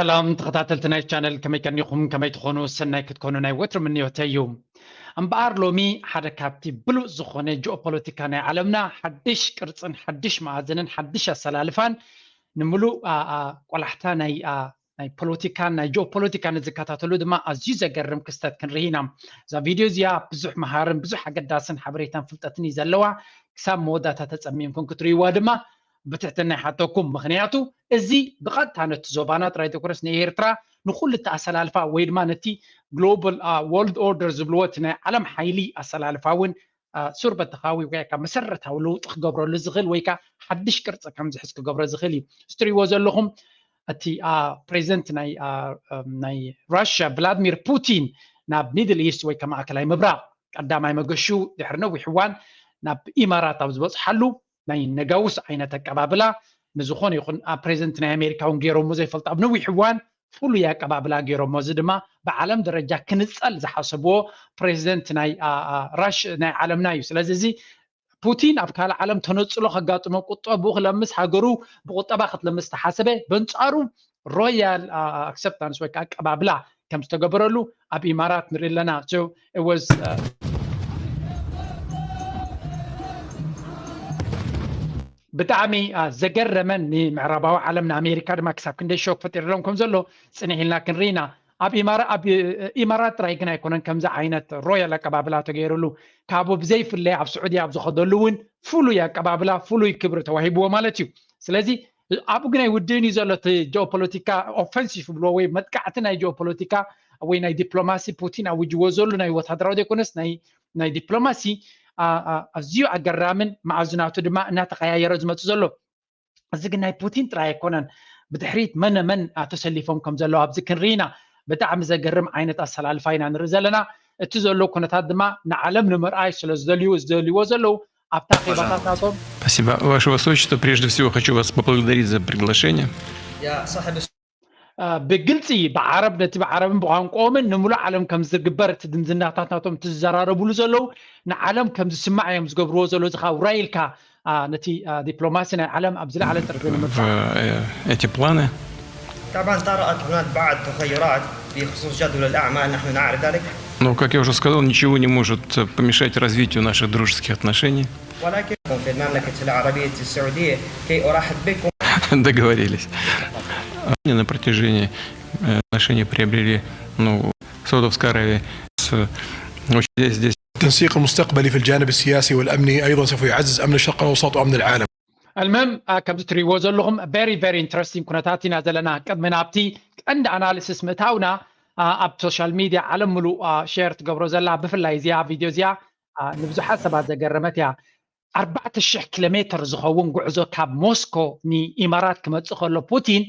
ሰላም ተኸታተልቲ ናይ ቻነል፣ ከመይ ቀኒኹም? ከመይ ትኾኑ? ሰናይ ክትኮኑ ናይ ወትሩ ምንዮተይ እዩ። እምበኣር ሎሚ ሓደ ካብቲ ብሉጽ ዝኾነ ጂኦፖለቲካ ናይ ዓለምና ሓድሽ ቅርጽን ሓድሽ መኣዝንን ሓድሽ ኣሰላልፋን ንምሉእ ኣ- ኣ- ቆላሕታ ናይ ኣ- ናይ ፖለቲካን ናይ ጂኦፖለቲካን ዝከታተሉ ድማ ኣዝዩ ዘገርም ክስተት ክንርኢ ኢና። እዛ ቪድዮ እዚኣ ብዙሕ መሃርን ብዙሕ ኣገዳስን ሓበሬታን ፍልጠትን እዩ ዘለዋ። ክሳብ መወዳእታ ተጸሚምኩም ክትርእይዋ ድማ ብትሕትና ይሓተኩም። ምኽንያቱ እዚ ብቐጥታ ነቲ ዞባና ጥራይ ዘይኮነስ ንኤርትራ ንኹሉ እቲ ኣሰላልፋ ወይ ድማ ነቲ ግሎባል ወርልድ ኦርደር ዝብልዎ እቲ ናይ ዓለም ሓይሊ ኣሰላልፋ እውን ሱር በተኻዊ ወይ ካብ መሰረታዊ ለውጢ ክገብረሉ ዝኽእል ወይ ከዓ ሓድሽ ቅርፂ ከም ዝሕዝ ክገብሮ ዝኽእል እዩ። እዚ ትሪእዎ ዘለኹም እቲ ፕሬዚደንት ናይ ናይ ራሽያ ቭላድሚር ፑቲን ናብ ሚድል ኢስት ወይ ከማእከላይ ምብራቕ ቀዳማይ መገሹ ድሕሪ ነዊሕ እዋን ናብ ኢማራት ኣብ ዝበፅሓሉ ናይ ነጋውስ ዓይነት ኣቀባብላ ንዝኾነ ይኹን ኣብ ፕሬዚደንት ናይ ኣሜሪካ እውን ገይሮሞ ዘይፈልጡ ኣብ ነዊሕ እዋን ፍሉይ ኣቀባብላ ገይሮሞ። እዚ ድማ ብዓለም ደረጃ ክንፀል ዝሓሰብዎ ፕሬዚደንት ናይ ራሽ ናይ ዓለምና እዩ። ስለዚ እዚ ፑቲን ኣብ ካልእ ዓለም ተነፅሎ ከጋጥሞ ቁጠብኡ ክለምስ ሃገሩ ብቁጠባ ክትለምስ ተሓሰበ። በንፃሩ ሮያል ኣክሰፕታንስ ወይ ከዓ ኣቀባብላ ከም ዝተገበረሉ ኣብ ኢማራት ንርኢ ኣለና። ብጣዕሚ ዘገረመን ንምዕራባዊ ዓለም ንኣሜሪካ ድማ ክሳብ ክንደይ ሾክ ፈጢርሎም ከም ዘሎ ፅንሕ ኢልና ክንርኢና። ኣብ ኢማራት ጥራይ ግን ኣይኮነን ከምዚ ዓይነት ሮያል ኣቀባብላ ተገይርሉ። ካብኡ ብዘይፍለይ ኣብ ስዑድያ ኣብ ዝኸደሉ እውን ፍሉይ ኣቀባብላ ፍሉይ ክብሪ ተዋሂብዎ ማለት እዩ። ስለዚ ኣብኡ ግን ኣይውድእን እዩ ዘሎ እቲ ጂኦፖለቲካ ኦፈንሲቭ ብሎ ወይ መጥቃዕቲ ናይ ጂኦፖለቲካ ወይ ናይ ዲፕሎማሲ ፑቲን ኣውጅዎ ዘሎ ናይ ወታደራዊ ዘይኮነስ ናይ ናይ ዲፕሎማሲ ኣዝዩ ኣገራምን መኣዝናቱ ድማ እናተቀያየረ ዝመፁ ዘሎ። እዚ ግን ናይ ፑቲን ጥራይ ኣይኮነን። ብድሕሪት መነ መን ተሰሊፎም ከም ዘለዉ ኣብዚ ክንርኢና ብጣዕሚ ዘገርም ዓይነት ኣሰላልፋ ኢና ንርኢ ዘለና። እቲ ዘሎ ኩነታት ድማ ንዓለም ንምርኣይ ስለ ዝደልዩ ዝደልይዎ ዘለዉ ኣብታ ኼባታት ናቶም Спасибо. Ваше Высочество, прежде всего хочу вас поблагодарить за приглашение. ብግልፂ ብዓረብ ነቲ ብዓረብን ብቋንቋኦምን ንምሉእ ዓለም ከም ዝግበር እቲ ድንዝናታት ናቶም እቲ ዝዘራረብሉ ዘለዉ ንዓለም ከም ዝስማዕ እዮም ዝገብርዎ ዘለዉ። እዚ ከዓ ውራይ ኢልካ ነቲ ዲፕሎማሲ ናይ ዓለም ኣብ ዝለዓለ ጥርዚ ንምምፃእ эти планы. طبعا طرأت هناك بعض تغيرات بخصوص جدول الأعمال، نحن نعرف ذلك. Но, как я уже сказал, ничего не может помешать развитию наших дружеских отношений. ولكن في المملكة العربية السعودية كي أرحب بكم. Договорились. На протяжении отношения приобрели, ну, Саудовская Аравия с здесь, здесь. التنسيق المستقبلي في الجانب السياسي والأمني أيضا سوف يعزز أمن الشرق الأوسط وأمن العالم. المهم ከምዚ ትሪእዎ ዘለኹም very very interesting ኩነታት ኢና ዘለና። ቅድሚ ናብቲ ቀንዲ ኣናሊሲስ ምእታውና ኣብ ሶሻል ሚድያ ዓለም ምሉእ ሼር ትገብሮ ዘላ ብፍላይ እዚኣ ቪድዮ እዚኣ ንብዙሓት ሰባት ዘገረመት እያ። ኣርባዕተ ሽሕ ኪሎ ሜትር ዝኸውን ጉዕዞ ካብ ሞስኮ ንኢማራት ክመፅእ ከሎ ፑቲን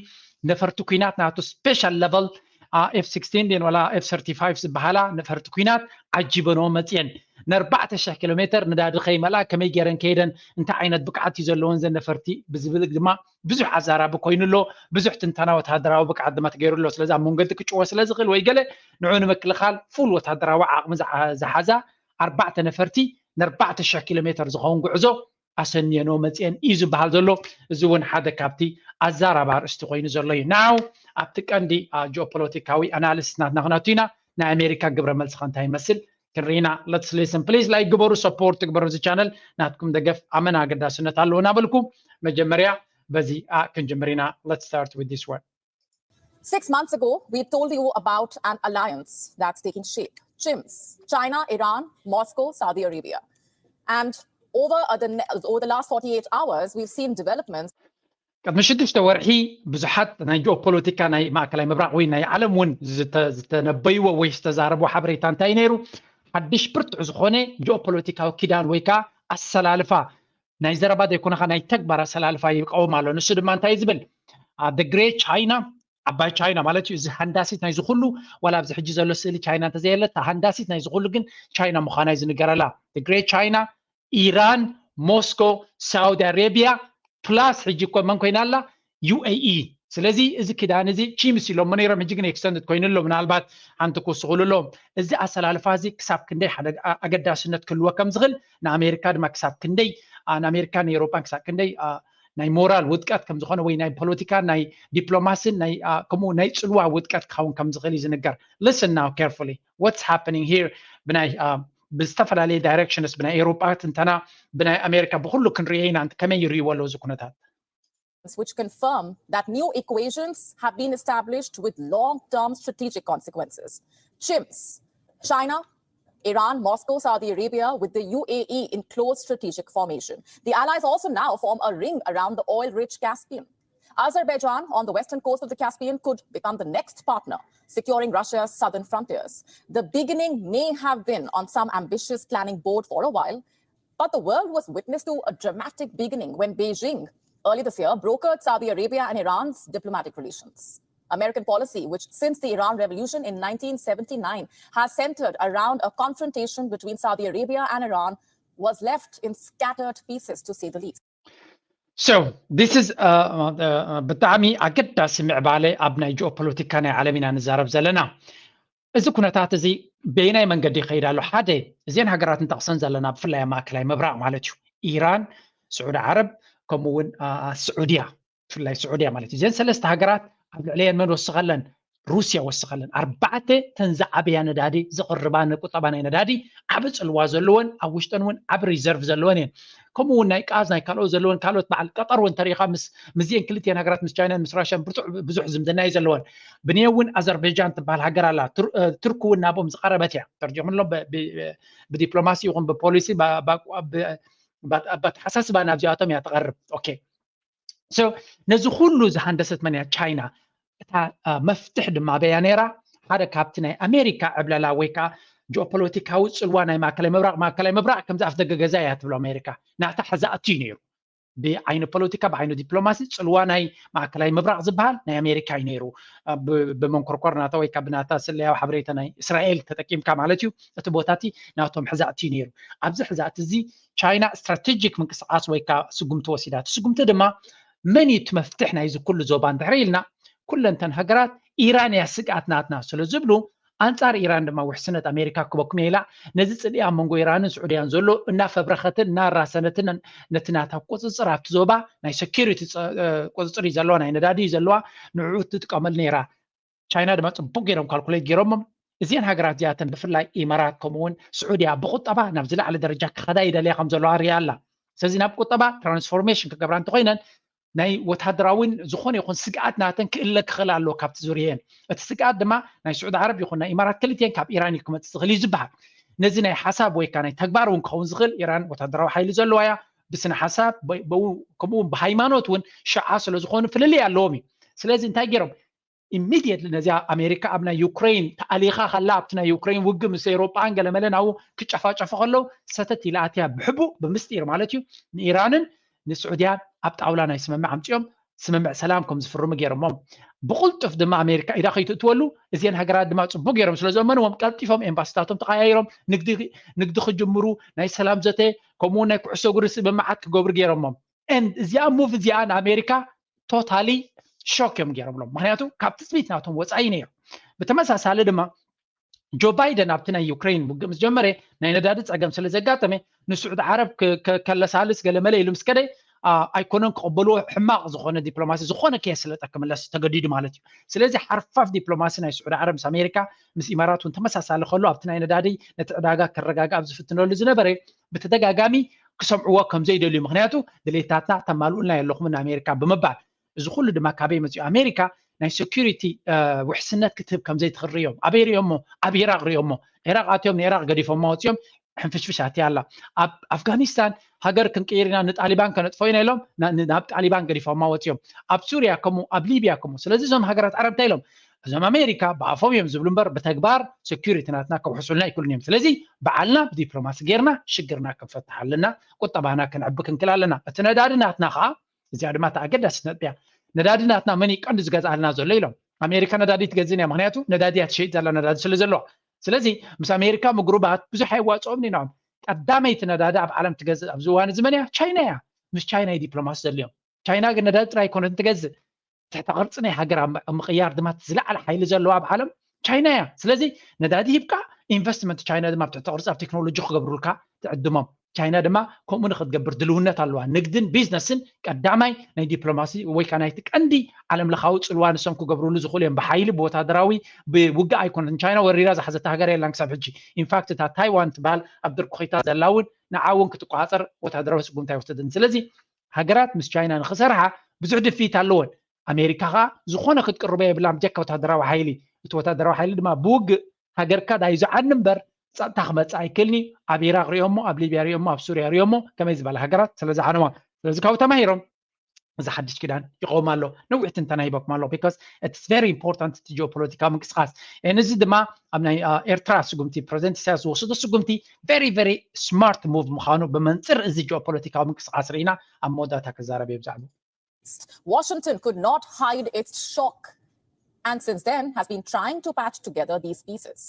ነፈርቲ ኩናት ናቱ ስፔሻል ለቨል ኤፍ ሲክስቲን ድን ወላ ኤፍ ሰርቲ ፋይቭ ዝበሃላ ነፈርቲ ኩናት ዓጂበንኦ መፅየን። ንኣርባዕተ ሽሕ ኪሎ ሜትር ነዳዲ ከይመልኣ ከመይ ገይረን ከይደን እንታይ ዓይነት ብቅዓት እዩ ዘለወን ዘን ነፈርቲ ብዝብል ድማ ብዙሕ ኣዛራቢ ኮይኑ ኣሎ። ብዙሕ ትንተና ወታደራዊ ብቅዓት ድማ ተገይሩ ኣሎ። ስለዚ ኣብ መንገዲ ክጭወ ስለ ዝኽእል ወይ ገለ ንዑ ንምክልኻል ፉል ወታደራዊ ዓቕሚ ዝሓዛ ኣርባዕተ ነፈርቲ ንኣርባዕተ ሽሕ ኪሎ ሜትር ዝኸውን ጉዕዞ ኣሰንየንኦ መፅየን እዩ ዝበሃል ዘሎ። እዚ እውን ሓደ ካብቲ ኣዛራቢ ኣርእስቲ ኮይኑ ዘሎ እዩ። ናው ኣብቲ ቀንዲ ጂኦፖለቲካዊ ኣናሊሲስ ናትና ክነቱ ኢና። ናይ ኣሜሪካ ግብረ መልሲ ከ እንታይ ይመስል ክንርኢና። Let's listen please. ላይክ ግበሩ፣ ሰፖርት ግበሩ። እዚ ቻነል ናትኩም ደገፍ ኣመና ኣገዳስነት ኣለዎ እናበልኩ መጀመርያ በዚ ክንጅምር ኢና። Let's start with this one. Six months ago, we told you about an alliance that's taking shape. CHIMS, China, Iran, Moscow, Saudi Arabia. And over, uh, the, ne- over the last forty-eight hours, we've seen developments. ቅድሚ ሽዱሽተ ወርሒ ብዙሓት ናይ ጂኦፖለቲካ ናይ ማእከላይ ምብራቕ ወይ ናይ ዓለም እውን ዝተነበይዎ ወይ ዝተዛረቦ ሓበሬታ እንታይ ነይሩ? ሓድሽ ብርቱዕ ዝኾነ ጂኦፖለቲካዊ ኪዳን ወይ ከዓ ኣሰላልፋ ናይ ዘረባ ዘይኮነኻ ናይ ተግባር ኣሰላልፋ ይቃወም ኣሎ። ንሱ ድማ እንታይ ዝብል ግሬት ቻይና ዓባይ ቻይና ማለት እዩ። እዚ ሃንዳሲት ናይ ዝኩሉ ዋላ ኣብዚ ሕጂ ዘሎ ስእሊ ቻይና እንተዘየለ እታ ሃንዳሲት ናይ ዝኩሉ ግን ቻይና ምዃና እዩ ዝንገረላ። ግሬት ቻይና፣ ኢራን፣ ሞስኮ፣ ሳውዲ ኣረቢያ ፕላስ ሕጂ እኮ መን ኮይና ኣላ? ዩ ኤ ኢ። ስለዚ እዚ ክዳን እዚ ቺምስ ኢሎሞ ነይሮም፣ ሕጂ ግን ኤክስተንድድ ኮይኑ ኣሎ። ምናልባት ሓንቲ ክውስኹሉ ኣለዎም። እዚ ኣሰላልፋ እዚ ክሳብ ክንደይ ሓደ ኣገዳስነት ክህልዎ ከም ዝኽእል ንኣሜሪካ ድማ ክሳብ ክንደይ ንኣሜሪካን ንኤውሮጳን ክሳብ ክንደይ ናይ ሞራል ውድቀት ከም ዝኾነ ወይ ናይ ፖለቲካ ናይ ዲፕሎማስን ናይ ከምኡ ናይ ጽልዋ ውድቀት ክኸውን ከም ዝኽእል እዩ ዝንገር። Listen now carefully, what's happening here? ብናይ ብዝተፈላለየ ዳይሬክሽንስ ብናይ ኤውሮጳ ትንተና ብናይ ኣሜሪካ ብኩሉ ክንርኤ ኢና። ከመይ ይርእይዎ ኣለዉ እዚ ኩነታት? Which confirm that new equations have been established with long-term strategic consequences. Chimps, China, Iran, Moscow, Saudi Arabia, with the U A E in close strategic formation. The allies also now form a ring around the oil-rich Caspian. Azerbaijan, on the western coast of the Caspian, could become the next partner, securing Russia's southern frontiers. The beginning may have been on some ambitious planning board for a while, but the world was witness to a dramatic beginning when Beijing, early this year, brokered Saudi Arabia and Iran's diplomatic relations. American policy, which since the Iran Revolution in nineteen seventy-nine has centered around a confrontation between Saudi Arabia and Iran, was left in scattered pieces, to say the least. So this is ብጣዕሚ ኣገዳሲ ምዕባለ ኣብ ናይ ጂኦፖለቲካ ናይ ዓለም ኢና ንዛረብ ዘለና። እዚ ኩነታት እዚ በየናይ መንገዲ ይኸይድ ኣሎ? ሓደ፣ እዘን ሃገራት ንጠቕሰን ዘለና ብፍላይ ኣብ ማእከላይ ምብራቕ ማለት እዩ፣ ኢራን፣ ስዑዲ ዓረብ፣ ከምኡ እውን ስዑድያ፣ ብፍላይ ስዑድያ ማለት እዩ። እዘን ሰለስተ ሃገራት ኣብ ልዕሊአን መን ወስኸለን? ሩስያ ወስኸለን። ኣርባዕተ ተን ዝዓበያ ነዳዲ ዝቕርባ ንቁጠባ ናይ ነዳዲ ዓቢ ጽልዋ ዘለወን፣ ኣብ ውሽጠን እውን ዓቢ ሪዘርቭ ዘለወን እየን። ከምኡ እውን ናይ ቃዝ ናይ ካልኦት ዘለወን ካልኦት በዓል ቀጠር እውን ተሪኻ ምስ ምስዚአን ክልቲአን ሃገራት ምስ ቻይናን ምስ ራሽያን ብርቱዕ ብዙሕ ዝምድና እዩ ዘለወን። ብንየ እውን ኣዘርባይጃን ትበሃል ሃገር ኣላ። ትርኩ እውን ናብኦም ዝቐረበት እያ። ተርጀምሎም ብዲፕሎማሲ ይኹን ብፖሊሲ ብኣተሓሳስባ ናብዚኣቶም እያ ትቐርብ። ኦኬ። ነዚ ኩሉ ዝሃንደሰት መን እያ? ቻይና። እታ መፍትሕ ድማ በያ ነይራ? ሓደ ካብቲ ናይ ኣሜሪካ ዕብለላ ወይ ከዓ ጂኦፖለቲካዊ ፅልዋ ናይ ማእከላይ ምብራቕ፣ ማእከላይ ምብራቕ ከምዚ ኣፍ ደገ ገዛ እያ ትብሎ ኣሜሪካ። ናታ ሕዛእቲ እዩ ነይሩ። ብዓይኒ ፖለቲካ፣ ብዓይኒ ዲፕሎማሲ ፅልዋ ናይ ማእከላይ ምብራቕ ዝበሃል ናይ ኣሜሪካ እዩ ነይሩ። ብመንኮርኮር ናታ ወይ ከዓ ብናታ ስለያዊ ሓበሬታ ናይ እስራኤል ተጠቂምካ ማለት እዩ። እቲ ቦታ እቲ ናቶም ሕዛእቲ እዩ ነይሩ። ኣብዚ ሕዛእቲ እዚ ቻይና ስትራቴጂክ ምንቅስቃስ ወይ ከዓ ስጉምቲ ወሲዳ። እቲ ስጉምቲ ድማ መን እዩ እቲ መፍትሕ ናይዚ ኩሉ ዞባ እንድሕር ኢልና፣ ኩለንተን ሃገራት ኢራን እያ ስግኣት ናትና ስለ ዝብሉ፣ ኣንጻር ኢራን ድማ ውሕስነት ኣሜሪካ ክበኩም እየ ኢላ፣ ነዚ ጽልኢ ኣብ መንጎ ኢራንን ስዑድያን ዘሎ እናፈብረኸትን እናራሰነትን ነቲ ናታ ቁጽጽር ኣብቲ ዞባ ናይ ሴኩሪቲ ቁጽጽር እዩ ዘለዋ፣ ናይ ነዳዲ እዩ ዘለዋ፣ ንዕኡ ትጥቀመሉ ነይራ። ቻይና ድማ ጽቡቅ ገይሮም ካልኩሌት ገይሮሞም። እዚአን ሃገራት እዚኣተን ብፍላይ ኢማራት ከምኡ እውን ስዑድያ ብቁጠባ ናብ ዝለዓለ ደረጃ ክኸዳ ይደልያ ከም ዘለዋ ርእያ ኣላ። ስለዚ ናብ ቁጠባ ትራንስፎርሜሽን ክገብራ እንተኮይነን ናይ ወታደራዊን ዝኾነ ይኹን ስግኣት ናተን ክእለ ክኽእል ኣለዎ ካብቲ ዙርየን። እቲ ስግኣት ድማ ናይ ስዑዲ ዓረብ ይኹን ናይ ኢማራት ክልቲአን ካብ ኢራን እዩ ክመፅእ ዝኽእል እዩ ዝበሃል። ነዚ ናይ ሓሳብ ወይ ከዓ ናይ ተግባር እውን ክኸውን ዝኽእል ኢራን ወታደራዊ ሓይሊ ዘለዋ እያ። ብስነ ሓሳብ ከምኡ እውን ብሃይማኖት እውን ሽዓ ስለ ዝኾኑ ፍልልይ ኣለዎም እዩ። ስለዚ እንታይ ገይሮም ኢሚድየትሊ ነዚኣ ኣሜሪካ ኣብ ናይ ዩክሬን ተኣሊኻ ከላ ኣብቲ ናይ ዩክሬን ውግእ ምስ ኤውሮጳን ገለመለ ናብኡ ክጨፋጨፉ ከለዉ ሰተት ኢላ ኣትያ ብሕቡእ ብምስጢር ማለት እዩ ንኢራንን ንስዑድያን ኣብ ጣውላ ናይ ስምምዕ ኣምፂኦም ስምምዕ ሰላም ከም ዝፍርሙ ገይሮሞም። ብቕልጡፍ ድማ ኣሜሪካ ኢዳ ከይትእትወሉ እዚአን ሃገራት ድማ ፅቡቅ ገይሮም ስለ ዘመንዎም ቀልጢፎም ኤምባሲታቶም ተቀያይሮም ንግዲ ክጅምሩ ናይ ሰላም ዘተ ከምኡ ናይ ኩዕሶ እግሪ ስምምዓት ክገብሩ ገይሮሞም። And እዚኣ ሙቭ እዚኣ ንኣሜሪካ ቶታሊ ሾክ እዮም ገይሮምሎም። ምክንያቱ ካብ ትፅቢት ናቶም ወፃኢ ነይሩ። ብተመሳሳሊ ድማ ጆ ባይደን ኣብቲ ናይ ዩክሬን ውግእ ምስ ጀመረ ናይ ነዳዲ ፀገም ስለ ዘጋጠመ ንስዑዲ ዓረብ ከለሳልስ ገለመለ ኢሉ ምስ ከደ ኣይኮነን ክቕበልዎ ሕማቕ ዝኾነ ዲፕሎማሲ ዝኾነ ኬስ ስለጠ ክምለስ ተገዲዱ ማለት እዩ። ስለዚ ሓርፋፍ ዲፕሎማሲ ናይ ስዑዲ ዓረብ ምስ ኣሜሪካ ምስ ኢማራት እውን ተመሳሳሊ ከሎ ኣብቲ ናይ ነዳዲ ነቲ ዕዳጋ ከረጋግእ ኣብ ዝፍትነሉ ዝነበረ ብተደጋጋሚ ክሰምዕዎ ከም ዘይደልዩ ምክንያቱ ድሌታትና ተማልኡልና የለኹም ንኣሜሪካ ብምባል እዚ ኩሉ ድማ ካበይ መፅኡ ኣሜሪካ ናይ ሴኩሪቲ ውሕስነት ክትህብ ከም ዘይትኽእል ርእዮም ኣበይ ርእዮሞ ኣብ ኢራቅ ርእዮሞ ኢራቅ ኣትዮም ንኢራቅ ገዲፎማ ወፅኦም ሕንፍሽፍሽ ኣትያ ኣላ ኣብ ኣፍጋኒስታን ሃገር ክንቅይር ኢና ንጣሊባን ከነጥፎ ኢና ኢሎም ናብ ጣሊባን ገዲፎማ ወፅኦም ኣብ ሱርያ ከምኡ ኣብ ሊብያ ከምኡ ስለዚ እዞም ሃገራት ዓረብ እንታይ ኢሎም እዞም ኣሜሪካ ብኣፎም እዮም ዝብሉ እምበር ብተግባር ሴኩሪቲ ናትና ከውሕሱልና ኣይክእሉን እዮም ስለዚ በዓልና ብዲፕሎማሲ ጌርና ሽግርና ክንፈትሕ ኣለና ቁጠባና ክንዕቢ ክንክል ኣለና እቲ ነዳዲ ናትና ከዓ እዚኣ ድማ እቲ ኣገዳሲት ነጥቢ እያ ነዳዲ ናትና መን እዩ ቀንዲ ዝገዝኣልና ዘሎ ኢሎም ኣሜሪካ ነዳዲ ትገዝእን እያ ምክንያቱ ነዳዲ እያ ትሸይጥ ዘላ ነዳዲ ስለ ዘለዋ ስለዚ ምስ ኣሜሪካ ምጉርባት ብዙሕ ኣይዋፅኦም ኒናም ቀዳመይቲ ነዳዲ ኣብ ዓለም ትገዝእ ኣብዚ እዋን እዚ መን እያ ቻይና እያ ምስ ቻይና እዩ ዲፕሎማሲ ዘልዮም ቻይና ግን ነዳዲ ጥራይ ኣይኮነትን ትገዝእ ትሕተ ቅርፂ ናይ ሃገር ኣብ ምቕያር ድማ ዝለዓለ ሓይሊ ዘለዋ ኣብ ዓለም ቻይና እያ ስለዚ ነዳዲ ሂብካ ኢንቨስትመንት ቻይና ድማ ትሕተ ቅርፂ ኣብ ቴክኖሎጂ ክገብሩልካ ትዕድሞም ቻይና ድማ ከምኡ ንክትገብር ድልውነት ኣለዋ። ንግድን ቢዝነስን ቀዳማይ ናይ ዲፕሎማሲ ወይ ከዓ ናይቲ ቀንዲ ዓለም ለኻዊ ፅልዋ ንሶም ክገብርሉ ዝኽእሉ እዮም። ብሓይሊ ብወታደራዊ ብውግእ ኣይኮነትን። ቻይና ወሪራ ዝሓዘታ ሃገር የላን ክሳብ ሕጂ። ኢንፋክት እታ ታይዋን ትበሃል ኣብ ድርኩኺታ ዘላ እውን ንዓ እውን ክትቆፃፀር ወታደራዊ ስጉምቲ ኣይወሰደትን። ስለዚ ሃገራት ምስ ቻይና ንክሰርሓ ብዙሕ ድፍኢት ኣለወን። ኣሜሪካ ከዓ ዝኾነ ክትቅርቦ የብላን ብጀካ ወታደራዊ ሓይሊ። እቲ ወታደራዊ ሓይሊ ድማ ብውግእ ሃገርካ ዳዩ ዝዓኒ እምበር ፀጥታ ክመፅእ ኣይክእልኒ። ኣብ ኢራቅ ሪኦሞ፣ ኣብ ሊብያ ሪኦሞ፣ ኣብ ሱርያ ሪኦሞ ከመይ ዝበለ ሃገራት ስለ ዝዓነዋ። ስለዚ ካብኡ ተማሂሮም እዚ ሓድሽ ኪዳን ይቆም ኣሎ። ነዊሕ ትንተና ሂበኩም ኣሎ because it's very important እቲ ጂኦፖለቲካዊ ምንቅስቃስ። And እዚ ድማ ኣብ ናይ ኤርትራ ስጉምቲ ፕረዚደንት ኢሳያስ ዝወሰዶ ስጉምቲ very very smart move ምዃኑ ብመንፅር እዚ ጂኦፖለቲካዊ ምንቅስቃስ ርኢና ኣብ መወዳእታ ክዛረብ እየ ብዛዕባ Washington could not hide its shock and since then has been trying to patch together these pieces.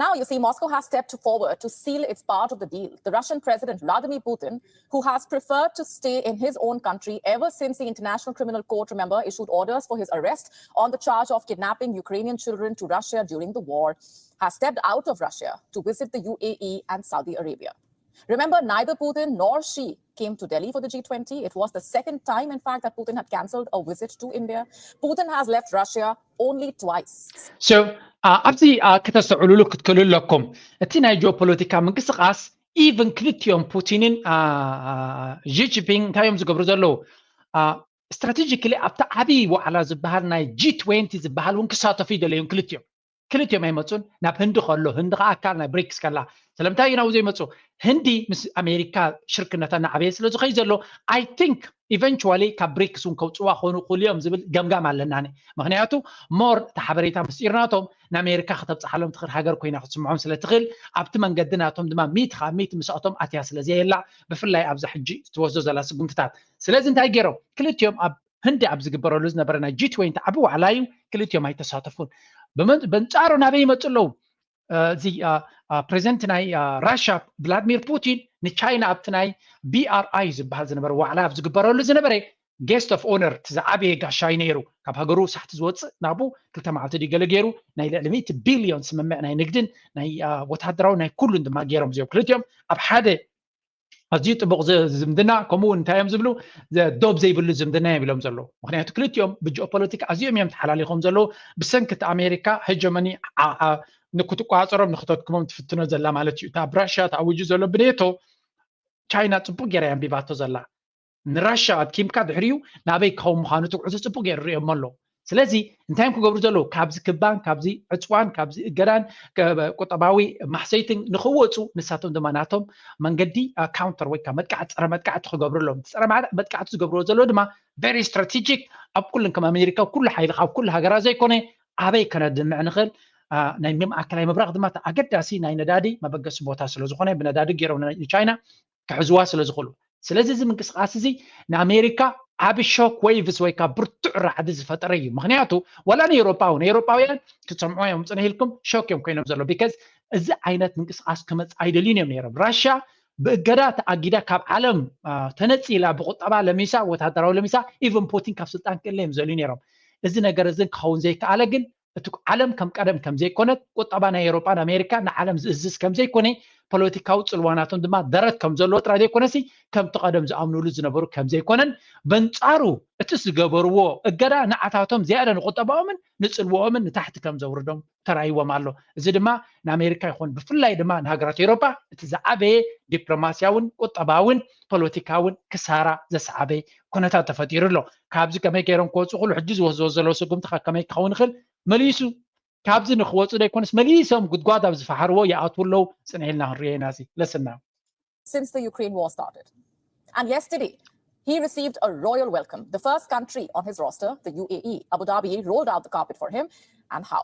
Now, you see, Moscow has stepped forward to seal its part of the deal. The Russian President Vladimir Putin, who has preferred to stay in his own country ever since the International Criminal Court, remember, issued orders for his arrest on the charge of kidnapping Ukrainian children to Russia during the war, has stepped out of Russia to visit the U A E and Saudi Arabia. Remember, neither Putin nor Xi came to Delhi for the G twenty. It was the second time, in fact, that Putin had cancelled a visit to India. Putin has left Russia only twice. So ኣብዚ ከተስተውዕሉሉ ክትክእሉ ኣለኩም። እቲ ናይ ጂኦፖለቲካ ምንቅስቃስ ኢቨን ክልቲኦም ፑቲንን ጂ ጂንፒንግ እንታይ እዮም ዝገብሩ ዘለዉ? ስትራቴጂካሊ ኣብቲ ዓብዪ ዋዕላ ዝበሃል ናይ ጂ ትዌንቲ ዝበሃል እውን ክሳተፉ ይደለዮም ክልቲኦም። ክልቲኦም ኣይመፁን። ናብ ህንዲ ከሎ ህንዲ ከዓ ኣካል ናይ ብሪክስ ከላ ስለምንታይ እዩ ናብኡ ዘይመፁ? ህንዲ ምስ ኣሜሪካ ሽርክነታ እናዓበየ ስለ ዝኸይ ዘሎ I think eventually ካብ ብሪክስ እውን ከውፅዋ ክኾኑ ይኽእሉ እዮም ዝብል ገምጋም ኣለና። ምክንያቱ ሞር እቲ ሓበሬታ ምስጢር ናቶም ንኣሜሪካ ከተብፅሓሎም ትኽእል ሃገር ኮይና ክትስምዖም ስለ ትኽእል ኣብቲ መንገዲ ናቶም ድማ ሚእቲ ካብ ሚእቲ ምስኣቶም ኣትያ ስለ ዘየላ ብፍላይ ኣብዛ ሕጂ ትወስዶ ዘላ ስጉምትታት። ስለዚ እንታይ ገይሮም ክልቲኦም ኣብ ህንዲ ኣብ ዝግበረሉ ዝነበረ ናይ ጂ ትዌንቲ ዓቢ ዋዕላ እዩ። ክልቲኦም ኣይተሳተፉን። በንጻሩ ናበይ ይመፁ ኣለዉ? እዚ ፕሬዚደንት ናይ ራሽያ ቭላድሚር ፑቲን ንቻይና ኣብቲ ናይ ቢ ኣር ኣይ ዝበሃል ዝነበረ ዋዕላ ኣብ ዝግበረሉ ዝነበረ guest of honour እቲ ዝዓበየ ጋሻ እዩ ነይሩ። ካብ ሃገሩ ሳሕቲ ዝወፅእ ናብኡ ክልተ መዓልቲ ድዩ ገለ ገይሩ ናይ ልዕሊ ሚእቲ ቢልዮን ስምምዕ ናይ ንግድን ናይ ወታደራዊ ናይ ኩሉን ድማ ገይሮም እዚኦም ክልቲኦም ኣብ ሓደ ኣዝዩ ጥቡቕ ዝምድና። ከምኡ እውን እንታይ እዮም ዝብሉ? ዶብ ዘይብሉ ዝምድና እዮም ኢሎም ዘለዉ። ምክንያቱ ክልቲኦም ብጂኦፖለቲካ ኣዝዮም እዮም ተሓላሊኾም ዘለዉ። ብሰንኪ እቲ ኣሜሪካ ሄጀመኒ ንክትቆፃፀሮም ንክተድክሞም ትፍትኖ ዘላ ማለት እዩ። እታ ብራሽያ ተኣዊጁ ዘሎ ብኔቶ ቻይና ፅቡቅ ገይራ እያ ኣንቢባቶ ዘላ። ንራሽያ ኣድኪምካ ድሕሪኡ ናበይ ክኸውን ምዃኑ እቲ ጉዕዞ ፅቡቅ ገይሩ ርእዮሞ ኣለዉ። ስለዚ እንታይ እዮም ክገብሩ ዘለዉ? ካብዚ ክባን፣ ካብዚ ዕፅዋን፣ ካብዚ እገዳን ቁጠባዊ ማሕሰይትን ንክወፁ ንሳቶም ድማ ናቶም መንገዲ ካውንተር ወይ ከዓ መጥቃዕቲ፣ ፀረ መጥቃዕቲ ክገብሩ ኣለዎም። ፀረ መጥቃዕቲ ዝገብርዎ ዘለዉ ድማ very strategic ኣብ ኩለን ከም ኣሜሪካ ኩሉ ሓይሊ ካብ ኩሉ ሃገራት ዘይኮነ ኣበይ ከነድምዕ ንኽእል ናይ ማእከላይ ምብራቕ ድማ ኣገዳሲ ናይ ነዳዲ መበገሲ ቦታ ስለ ዝኾነ ብነዳዲ ገይሮም ንቻይና ክሕዝዋ ስለ ዝኽእሉ። ስለዚ እዚ ምንቅስቃስ እዚ ንኣሜሪካ ዓቢ ሾክ ዌቭስ ወይ ከዓ ብርቱዕ ራዕዲ ዝፈጠረ እዩ። ምክንያቱ ዋላ ንኤውሮጳ እውን ኤውሮጳውያን ክትሰምዑ እዮም ፅንሕ ኢልኩም ሾክ እዮም ኮይኖም ዘሎ። ቢካዝ እዚ ዓይነት ምንቅስቃስ ክመፅ ኣይደልዩን እዮም ነይሮም። ራሽያ ብእገዳ ተኣጊዳ ካብ ዓለም ተነፂላ ብቁጠባ ለሚሳ ወታደራዊ ለሚሳ ኢቨን ፑቲን ካብ ስልጣን ክእለ እዮም ዘልዩ ነይሮም። እዚ ነገር እዚ ክኸውን ዘይከኣለ ግን እቲ ዓለም ከም ቀደም ከም ዘይኮነት ቁጠባ ናይ ኤውሮጳን ኣሜሪካ ንዓለም ዝእዝዝ ከም ዘይኮነ ፖለቲካዊ ፅልዋናቶም ድማ ደረት ከም ዘለዎ ጥራይ ዘይኮነሲ ከምቲ ቀደም ዝኣምኑሉ ዝነበሩ ከም ዘይኮነን በንፃሩ እቲ ዝገበርዎ እገዳ ንዓታቶም ዝያዳ ንቁጠባኦምን ንፅልዋኦምን ንታሕቲ ከም ዘውርዶም ተራእይዎም ኣሎ። እዚ ድማ ንኣሜሪካ ይኹን ብፍላይ ድማ ንሃገራት ኤውሮጳ እቲ ዝዓበየ ዲፕሎማስያውን ቁጠባውን ፖለቲካውን ክሳራ ዘስዓበ ኩነታት ተፈጢሩ ኣሎ። ካብዚ ከመይ ገይሮም ክወፁ ክሉ ሕጂ ዝወስድዎ ዘለዉ ስጉምቲ ከመይ ክኸውን ይኽእል መሊሱ ካብዚ ንክወፁ ዘይኮነስ መሊሶም ጉድጓድ ኣብ ዝፈሓርዎ ይኣትዉ ኣለዉ። ፅንሕ ኢልና ክንሪኦ ኢና። እዚ ለስና since the Ukraine war started. And yesterday, he received a royal welcome. The first country on his roster, the U A E, Abu Dhabi, rolled out the carpet for him. And how?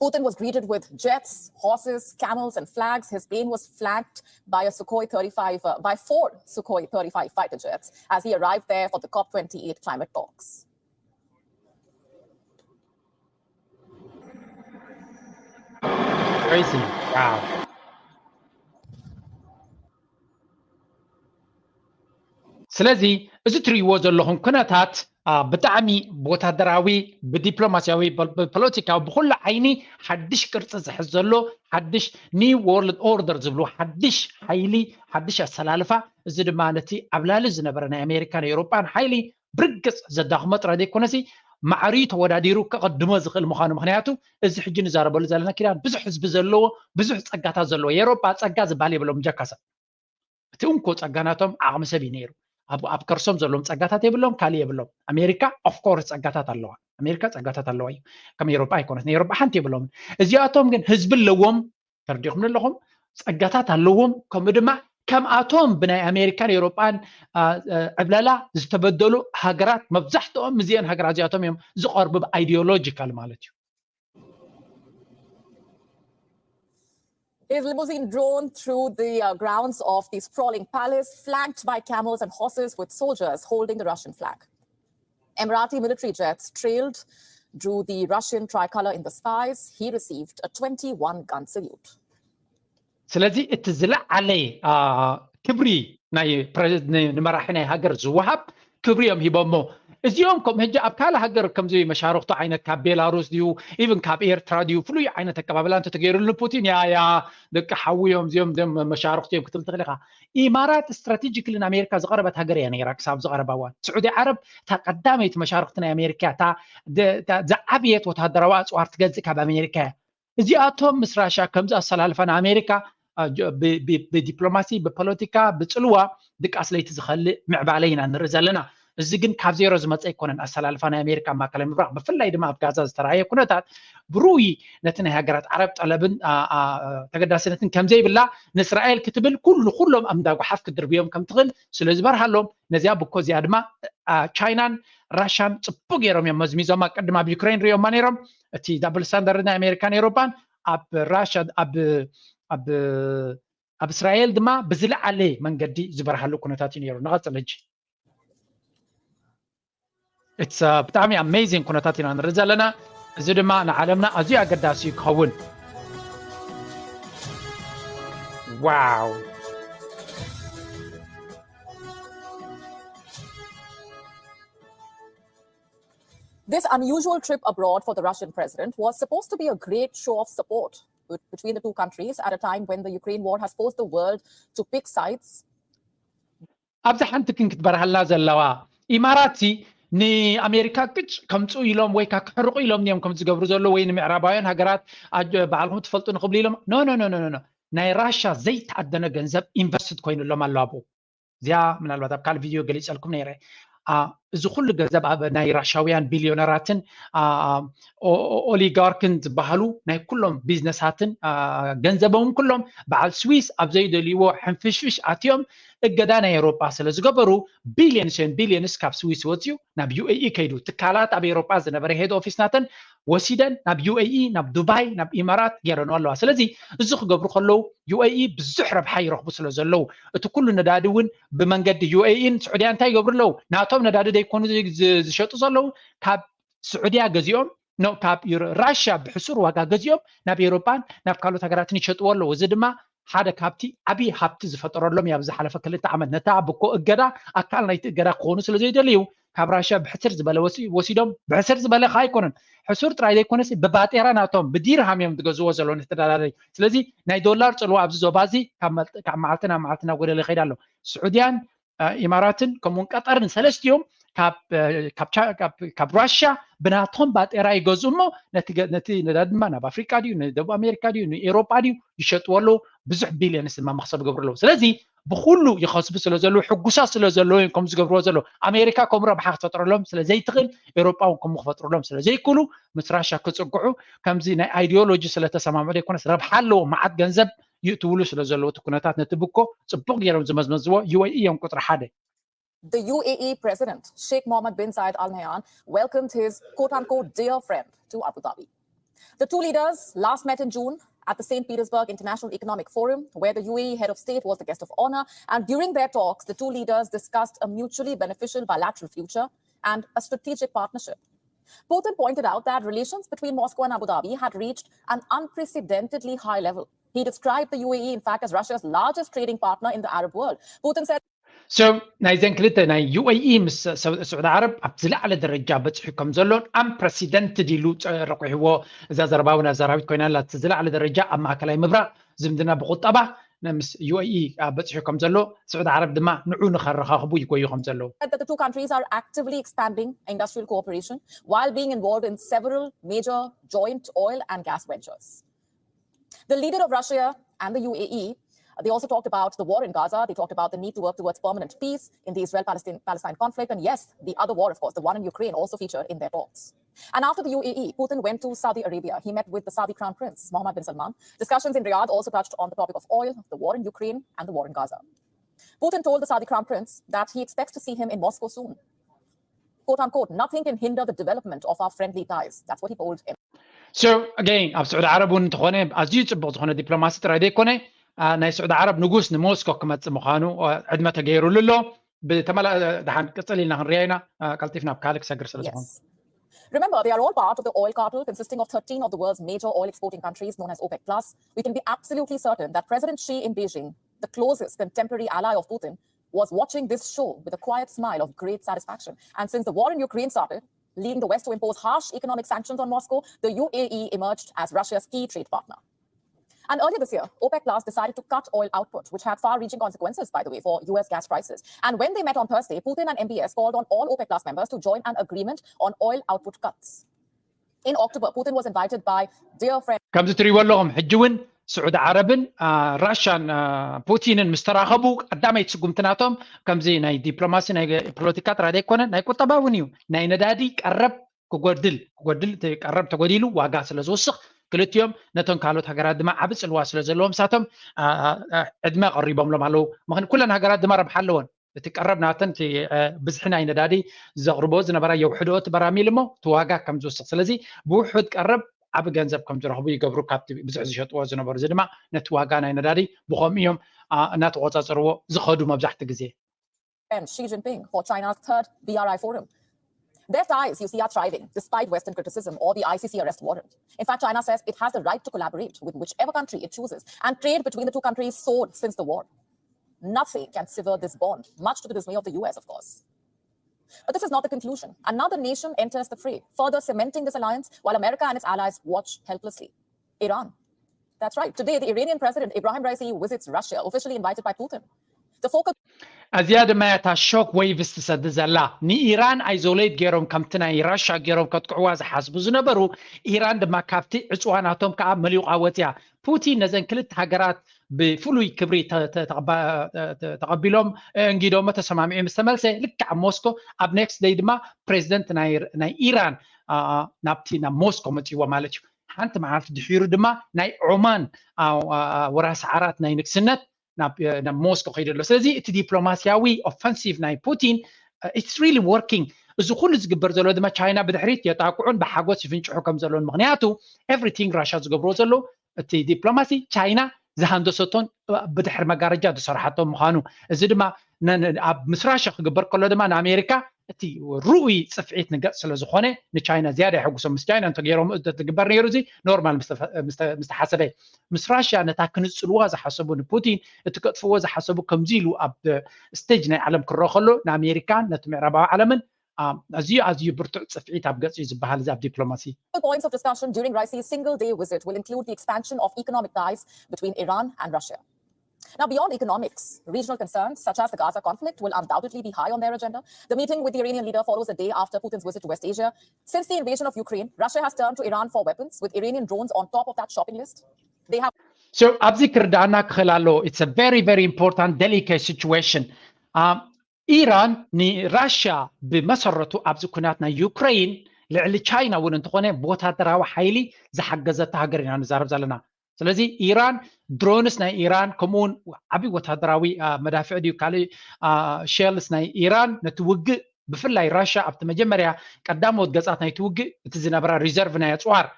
Putin was greeted with jets, horses, camels, and flags. His plane was flanked by a Sukhoi thirty-five, uh, by four Sukhoi thirty-five fighter jets as he arrived there for the COP twenty-eight climate talks. ስለዚ እዚ ትርእይዎ ዘለኹም ኩነታት ብጣዕሚ ብወታደራዊ፣ ብዲፕሎማሲያዊ፣ ብፖለቲካዊ፣ ብኩሉ ዓይኒ ሓድሽ ቅርፂ ዝሕዝ ዘሎ፣ ሓድሽ ኒው ወርልድ ኦርደር ዝብሉ ሓድሽ ሓይሊ፣ ሓድሽ ኣሰላልፋ። እዚ ድማ ነቲ ኣብ ላሊ ዝነበረ ናይ ኣሜሪካን ኤውሮጳን ሓይሊ ብርግፅ ዘዳኽሞ ጥራይ ዘይኮነሲ ማዕርዩ ተወዳዲሩ ከቐድሞ ዝኽእል ምዃኑ። ምክንያቱ እዚ ሕጂ ንዛረበሉ ዘለና ኪዳን ብዙሕ ህዝቢ ዘለዎ፣ ብዙሕ ፀጋታት ዘለዎ፣ የውሮጳ ፀጋ ዝበሃል የብሎም ጃካሳ። እቲ እንኮ ፀጋ ናቶም ዓቕሚ ሰብ እዩ ነይሩ። ኣብ ከርሶም ዘለዎም ፀጋታት የብሎም፣ ካልእ የብሎም። ኣሜሪካ ኦፍኮርስ ፀጋታት ኣለዋ። ኣሜሪካ ፀጋታት ኣለዋ እዩ። ከም ኤውሮጳ ኣይኮነት። ናይ ኤውሮጳ ሓንቲ የብሎም። እዚኣቶም ግን ህዝቢ ኣለዎም። ተረዲኹም ኣለኹም? ፀጋታት ኣለዎም። ከምኡ ድማ ከምኣቶም ብናይ ኣሜሪካን ኤውሮጳን ዕብለላ ዝተበደሉ ሃገራት፣ መብዛሕትኦም እዚአን ሃገራት እዚኣቶም እዮም ዝቐርቡ፣ ብኣይዲዮሎጂካል ማለት እዩ። His limousine drone through the uh, grounds of the sprawling palace, flanked by camels and horses with soldiers holding the Russian flag. Emirati military jets trailed, drew the Russian tricolor in the skies. He received a twenty-one gun salute. ስለዚ እቲ ዝለዓለ ክብሪ ናይ ንመራሒ ናይ ሃገር ዝወሃብ ክብሪ እዮም ሂቦሞ። እዚኦም ከም ሕጂ ኣብ ካልእ ሃገር ከምዚ መሻርክቱ ዓይነት ካብ ቤላሩስ ድዩ ኢቭን ካብ ኤርትራ ድዩ ፍሉይ ዓይነት ኣቀባብላ እንተተገይሩሉ ፑቲን ያ ያ ደቂ ሓዊ እዮም እዚኦም እዚኦም መሻርክቱ እዮም ክትብል ትኽእል ኢኻ። ኢማራት ስትራቴጂክሊ ንኣሜሪካ ዝቐረበት ሃገር እያ ነይራ ክሳብ ዝቐረባ እዋን። ስዑዲ ዓረብ እታ ቀዳመይቲ መሻርክቲ ናይ ኣሜሪካ እያ። እታ ዝዓብየት ወታደራዊ ኣፅዋር ትገዝእ ካብ ኣሜሪካ እያ። እዚኣቶም ምስ ራሻ ከምዚ ኣሰላልፋ ንኣሜሪካ ብዲፕሎማሲ ብፖለቲካ ብፅልዋ ድቃስ ለይቲ ዝኸልእ ምዕባለ ኢና ንርኢ ዘለና። እዚ ግን ካብ ዜሮ ዝመፀ ኣይኮነን። ኣሰላልፋ ናይ ኣሜሪካ ኣብ ማእከላይ ምብራቕ ብፍላይ ድማ ኣብ ጋዛ ዝተረኣየ ኩነታት ብርኡይ ነቲ ናይ ሃገራት ዓረብ ጠለብን ተገዳስነትን ከምዘይብላ ንእስራኤል ክትብል ኩሉ ኩሎም ኣብ እንዳጓሓፍ ክትድርብዮም ከም ትኽእል ስለ ዝበርሃሎም ነዚኣ ብኮ እዚኣ ድማ ቻይናን ራሻን ፅቡቅ ገይሮም እዮም መዝሚዞማ። ቅድም ኣብ ዩክሬን ሪኦማ ነይሮም። እቲ ዳብል ስታንዳርድ ናይ ኣሜሪካን ኤውሮፓን ኣብ ራሻ ኣብ ኣብ ኣብ እስራኤል ድማ ብዝለዓለ መንገዲ ዝበርሃሉ ኩነታት እዩ ነይሩ። ንቐፅል ሕጂ። It's ብጣዕሚ ኣሜዚንግ ኩነታት ኢና ንርኢ ዘለና። እዚ ድማ ንዓለምና ኣዝዩ ኣገዳሲ እዩ ክኸውን። ዋው። This unusual trip abroad for the Russian president was supposed to be a great show of support between the two countries at a time when the Ukraine war has forced the world to pick sides. ኣብዚ ሓንቲ ግን ክትበርሃልና ዘለዋ ኢማራት ንኣሜሪካ ቅጭ ከምፅኡ ኢሎም ወይ ከዓ ክሕርቁ ኢሎም እዮም ከም ዝገብሩ ዘሎ ወይ ንምዕራባውያን ሃገራት ባዕልኩም ትፈልጡ ንክብሉ ኢሎም ኖ ኖ ኖ ኖ ናይ ራሻ ዘይተኣደነ ገንዘብ ኢንቨስትድ ኮይኑሎም ኣሎ ኣብኡ። እዚኣ ምናልባት ኣብ ካልእ ቪድዮ ገሊፀልኩም ነይረ። እዚ ኩሉ ገንዘብ ኣብ ናይ ራሻውያን ቢልዮነራትን ኦሊጋርክን ዝበሃሉ ናይ ኩሎም ቢዝነሳትን ገንዘቦም ኩሎም በዓል ስዊስ ኣብ ዘይደልይዎ ሕንፍሽፍሽ ኣትዮም እገዳ ናይ ኤውሮጳ ስለ ዝገበሩ ቢልዮንስ ን ቢልዮንስ ካብ ስዊስ ወፅዩ ናብ ዩ ኤ ኢ ከይዱ። ትካላት ኣብ ኤውሮጳ ዝነበረ ሄድ ኦፊስ ናተን ወሲደን ናብ ዩ ኤ ኢ፣ ናብ ዱባይ፣ ናብ ኢማራት ገይረንኦ ኣለዋ። ስለዚ እዚ ክገብሩ ከለዉ ዩ ኤ ኢ ብዙሕ ረብሓ ይረኽቡ ስለ ዘለዉ እቲ ኩሉ ነዳዲ እውን ብመንገዲ ዩ ኤ ኢ ን ስዑድያ እንታይ ይገብሩ ኣለዉ? ናቶም ነዳዲ ደይኮኑ ዝሸጡ ዘለዉ ካብ ስዑድያ ገዚኦም ካብ ራሽያ ብሕሱር ዋጋ ገዚኦም ናብ ኤውሮጳን ናብ ካልኦት ሃገራትን ይሸጥዎ ኣለዉ። እዚ ድማ ሓደ ካብቲ ዓብዪ ሃብቲ ዝፈጠረሎም እዩ። ኣብ ዝሓለፈ ክልተ ዓመት ነታ ብኮ እገዳ ኣካል ናይቲ እገዳ ክኾኑ ስለ ዘይደልዩ ካብ ራሽያ ብሕስር ዝበለ ወሲዶም፣ ብሕስር ዝበለ ከዓ ኣይኮነን ሕሱር ጥራይ ዘይኮነሲ ብባጤራ ናቶም ብዲርሃም እዮም ዝገዝዎ ዘለዉ ነቲ ነዳዲ። ስለዚ ናይ ዶላር ፅልዋ ኣብዚ ዞባ እዚ ካብ መዓልቲ ናብ መዓልቲ እናጎደለ ይኸይድ ኣሎ። ስዑድያን ኢማራትን ከምኡውን ቀጠርን ሰለስቲኦም ካብ ራሽያ ብናቶም ባጤራ ይገዝኡ እሞ ነቲ ነዳዲ ድማ ናብ ኣፍሪቃ ድዩ ንደቡብ ኣሜሪካ ድዩ ንኤውሮጳ ድዩ ይሸጥዎ ኣለዉ። ብዙሕ ቢልዮንስ ድማ መክሰብ ይገብሩ ኣለዉ። ስለዚ ብኩሉ ይኸስቡ ስለ ዘለዉ ሕጉሳት ስለ ዘለዉ እዮም ከም ዝገብርዎ ዘለዉ። ኣሜሪካ ከምኡ ረብሓ ክትፈጥረሎም ስለ ዘይትኽእል ኤውሮጳ እውን ከምኡ ክፈጥሩሎም ስለ ዘይክእሉ ምስ ራሽያ ክፅግዑ ከምዚ ናይ ኣይዲዮሎጂ ስለተሰማምዑ ዘይኮነስ ረብሓ ኣለዎ። መዓት ገንዘብ ይእትውሉ ስለ ዘለዉ እቲ ኩነታት ነቲ ብኮ ፅቡቅ ገይሮም ዝመዝመዝዎ ዩ ኤ ኢ እዮም ቁፅሪ ሓደ። The U A E President Sheikh Mohammed bin Zayed Al Nahyan welcomed his quote unquote dear friend to Abu Dhabi. The two leaders last met in June at the Saint Petersburg International Economic Forum, where the U A E head of state was the guest of honor. And during their talks, the two leaders discussed a mutually beneficial bilateral future and a strategic partnership. Putin pointed out that relations between Moscow and Abu Dhabi had reached an unprecedentedly high level. He described the U A E, in fact, as Russia's largest trading partner in the Arab world. Putin said So ናይዘን ክልተ ናይ ዩ ኤ ኢ ምስ ስዑዲ ዓረብ ኣብ ዝለዓለ ደረጃ በፂሑ ከም ዘሎን ኣምፕረሲደንትድ ኢሉ ረቑሕዎ። እዛ ዘረባ እውን ኣዛራቢት ኮይና ኣላ። ዝለዓለ ደረጃ ኣብ ማእከላይ ምብራቕ ዝምድና ብቁጠባ ምስ ዩ ኤ ኢ በፂሑ ከም ዘሎ፣ ስዑዲ ዓረብ ድማ ንዑ ንኸረኻኽቡ ይጎዩ ከም ዘለዉ። The two countries are actively expanding industrial cooperation while being involved in several major joint oil and gas ventures. The leader of Russia and the U A E, they also talked about the war in Gaza. They talked about the need to work towards permanent peace in the Israel-Palestine Palestine conflict. And yes, the other war, of course, the one in Ukraine, also featured in their talks. And after the U A E, Putin went to Saudi Arabia. He met with the Saudi Crown Prince, Mohammed bin Salman. Discussions in Riyadh also touched on the topic of oil, the war in Ukraine, and the war in Gaza. Putin told the Saudi Crown Prince that he expects to see him in Moscow soon. Quote unquote, nothing can hinder the development of our friendly ties. That's what he told him. So again ኣብ ስዑዲ ዓረብ እውን እንተኾነ ኣዝዩ ፅቡቕ ዝኾነ ዲፕሎማሲ ጥራይ ዘይኮነ፣ ናይ ስዑዲ ዓረብ ንጉስ ንሞስኮ ክመፅእ ምዃኑ ዕድመ ተገይሩሉ ኣሎ። ብተመላ ደሓን ቅፅል ኢልና ክንሪኣ ኢና። ቀልጢፍና ኣብ ካልእ ክሰግር ስለ ዝኾነ Remember, they are all part of the oil cartel consisting of thirteen of the world's major oil exporting countries known as OPEC Plus. We can be absolutely certain that President Xi in Beijing, the closest contemporary ally of Putin, was watching this show with a quiet smile of great satisfaction. And since the war in Ukraine started, leading the West to impose harsh economic sanctions on Moscow, the U A E emerged as Russia's key trade partner. And earlier this year, OPEC Plus decided to cut oil output, which had far reaching consequences, by the way, for U S gas prices. And when they met on Thursday, Putin and M B S called on all OPEC Plus members to join an agreement on oil output cuts. In October, Putin was invited by dear friend. ከምዚ ትሪእዎ ኣለኹም ሕጂ እውን ስዑዲ ዓረብን ራሻን ፑቲንን ምስ ተራኸቡ ቀዳመይቲ ስጉምቲ ናቶም ከምዚ ናይ ዲፕሎማሲ ናይ ፖለቲካ ጥራይ ዘይኮነ ናይ ቁጠባ እውን እዩ። ናይ ነዳዲ ቀረብ ክጎድል ክጎድል ቀረብ ተጎዲሉ ዋጋ ስለ ዝውስኽ ክልቲኦም ነቶም ካልኦት ሃገራት ድማ ዓቢ ጽልዋ ስለ ዘለዎም ሳቶም ዕድመ ቀሪቦምሎም ኣለዉ። ምኽን ኩለን ሃገራት ድማ ረብሓ ኣለወን። እቲ ቀረብ ናተን ብዝሒ ናይ ነዳዲ ዘቕርቦ ዝነበራ የውሕድኦ እቲ በራሚል እሞ እቲ ዋጋ ከም ዝውስኽ ስለዚ ብውሑድ ቀረብ ዓቢ ገንዘብ ከም ዝረኽቡ ይገብሩ ካብቲ ብዙሕ ዝሸጥዎ ዝነበሩ እዚ ድማ ነቲ ዋጋ ናይ ነዳዲ ብኸምኡ እዮም እናተቆጻጸርዎ ዝኸዱ መብዛሕቲ ግዜ። Xi Jinping for China's third B R I forum. Their ties, you see, are thriving despite Western criticism or the I C C arrest warrant. In fact, China says it has the right to collaborate with whichever country it chooses, and trade between the two countries soared since the war. Nothing can sever this bond, much to the dismay of the U S, of course. But this is not the conclusion. Another nation enters the fray, further cementing this alliance while America and its allies watch helplessly. Iran. That's right. Today, the Iranian President Ibrahim Raisi visits Russia, officially invited by Putin. The focus እዚኣ ድማ እታ ሾክ ዌይቭስ ትሰዲ ዘላ ንኢራን ኣይዞሌት ገይሮም ከምቲ ናይ ራሻ ገይሮም ከጥቅዕዋ ዝሓስቡ ዝነበሩ ኢራን ድማ ካብቲ ዕፅዋናቶም ከዓ መሊቋ ወፅያ። ፑቲን ነዘን ክልተ ሃገራት ብፍሉይ ክብሪ ተቐቢሎም እንጊዶሞ ተሰማሚዑ ምስ ተመልሰ ልክዕ ኣብ ሞስኮ ኣብ ኔክስት ደይ ድማ ፕሬዚደንት ናይ ኢራን ናብቲ ናብ ሞስኮ መፅዎ ማለት እዩ። ሓንቲ መዓልቲ ድሒሩ ድማ ናይ ኦማን ወራሲ ዓራት ናይ ንግስነት ናብ ሞስኮ ከይዱ ኣሎ። ስለዚ እቲ ዲፕሎማሲያዊ ኦፈንሲቭ ናይ ፑቲን it's really working። እዚ ኩሉ ዝግበር ዘሎ ድማ ቻይና ብድሕሪት የጣቅዑን ብሓጎስ ይፍንጭሑ ከም ዘለውን ምክንያቱ everything ራሻ ዝገብርዎ ዘለዉ እቲ ዲፕሎማሲ ቻይና ዝሃንደሰቶን ብድሕሪ መጋረጃ ዝሰርሓቶ ምዃኑ እዚ ድማ ኣብ ምስ ራሻ ክግበር ከሎ ድማ ንኣሜሪካ እቲ ርኡይ ፅፍዒት ንገፅ ስለ ዝኾነ ንቻይና ዝያዳ የሐጉሶም። ምስ ቻይና እንተገይሮም ዝግበር ነይሩ እዚ ኖርማል ምስ ተሓሰበ ምስ ራሽያ ነታ ክንጽልዋ ዝሓሰቡ ንፑቲን እቲ ከጥፍዎ ዝሓሰቡ ከምዚ ኢሉ ኣብ ስቴጅ ናይ ዓለም ክረአ ከሎ ንኣሜሪካን ነቲ ምዕራባዊ ዓለምን ኣዝዩ ኣዝዩ ብርቱዕ ጽፍዒት ኣብ ገጽ እዩ ዝበሃል እዚ ኣብ ዲፕሎማሲ። Points of discussion during Raisi's single day visit will include the expansion of economic ties between Iran and Russia. Now, beyond economics, regional concerns such as the Gaza conflict will undoubtedly be high on their agenda. The meeting with the Iranian leader follows a day after Putin's visit to West Asia. Since the invasion of Ukraine, Russia has turned to Iran for weapons, with Iranian drones on top of that shopping list. They have So ኣብዚ ክርዳኣና ክኽእል ኣለዎ it's a very very important delicate situation. ኢራን ንራሽያ ብመሰረቱ ኣብዚ ኩናት ናይ ዩክሬን ልዕሊ ቻይና እውን እንተኾነ ብወታደራዊ ሓይሊ ዝሓገዘታ ሃገር ኢና ንዛረብ ዘለና። ስለዚ ኢራን ድሮንስ ናይ ኢራን ከምኡውን ዓብዪ ወታደራዊ መዳፍዕ ድዩ ካልእ ሸልስ ናይ ኢራን ነቲ ውግእ ብፍላይ ራሽያ ኣብቲ መጀመርያ ቀዳሞት ገጻት ናይቲ ውግእ እቲ ዝነበራ ሪዘርቭ ናይ ኣፅዋር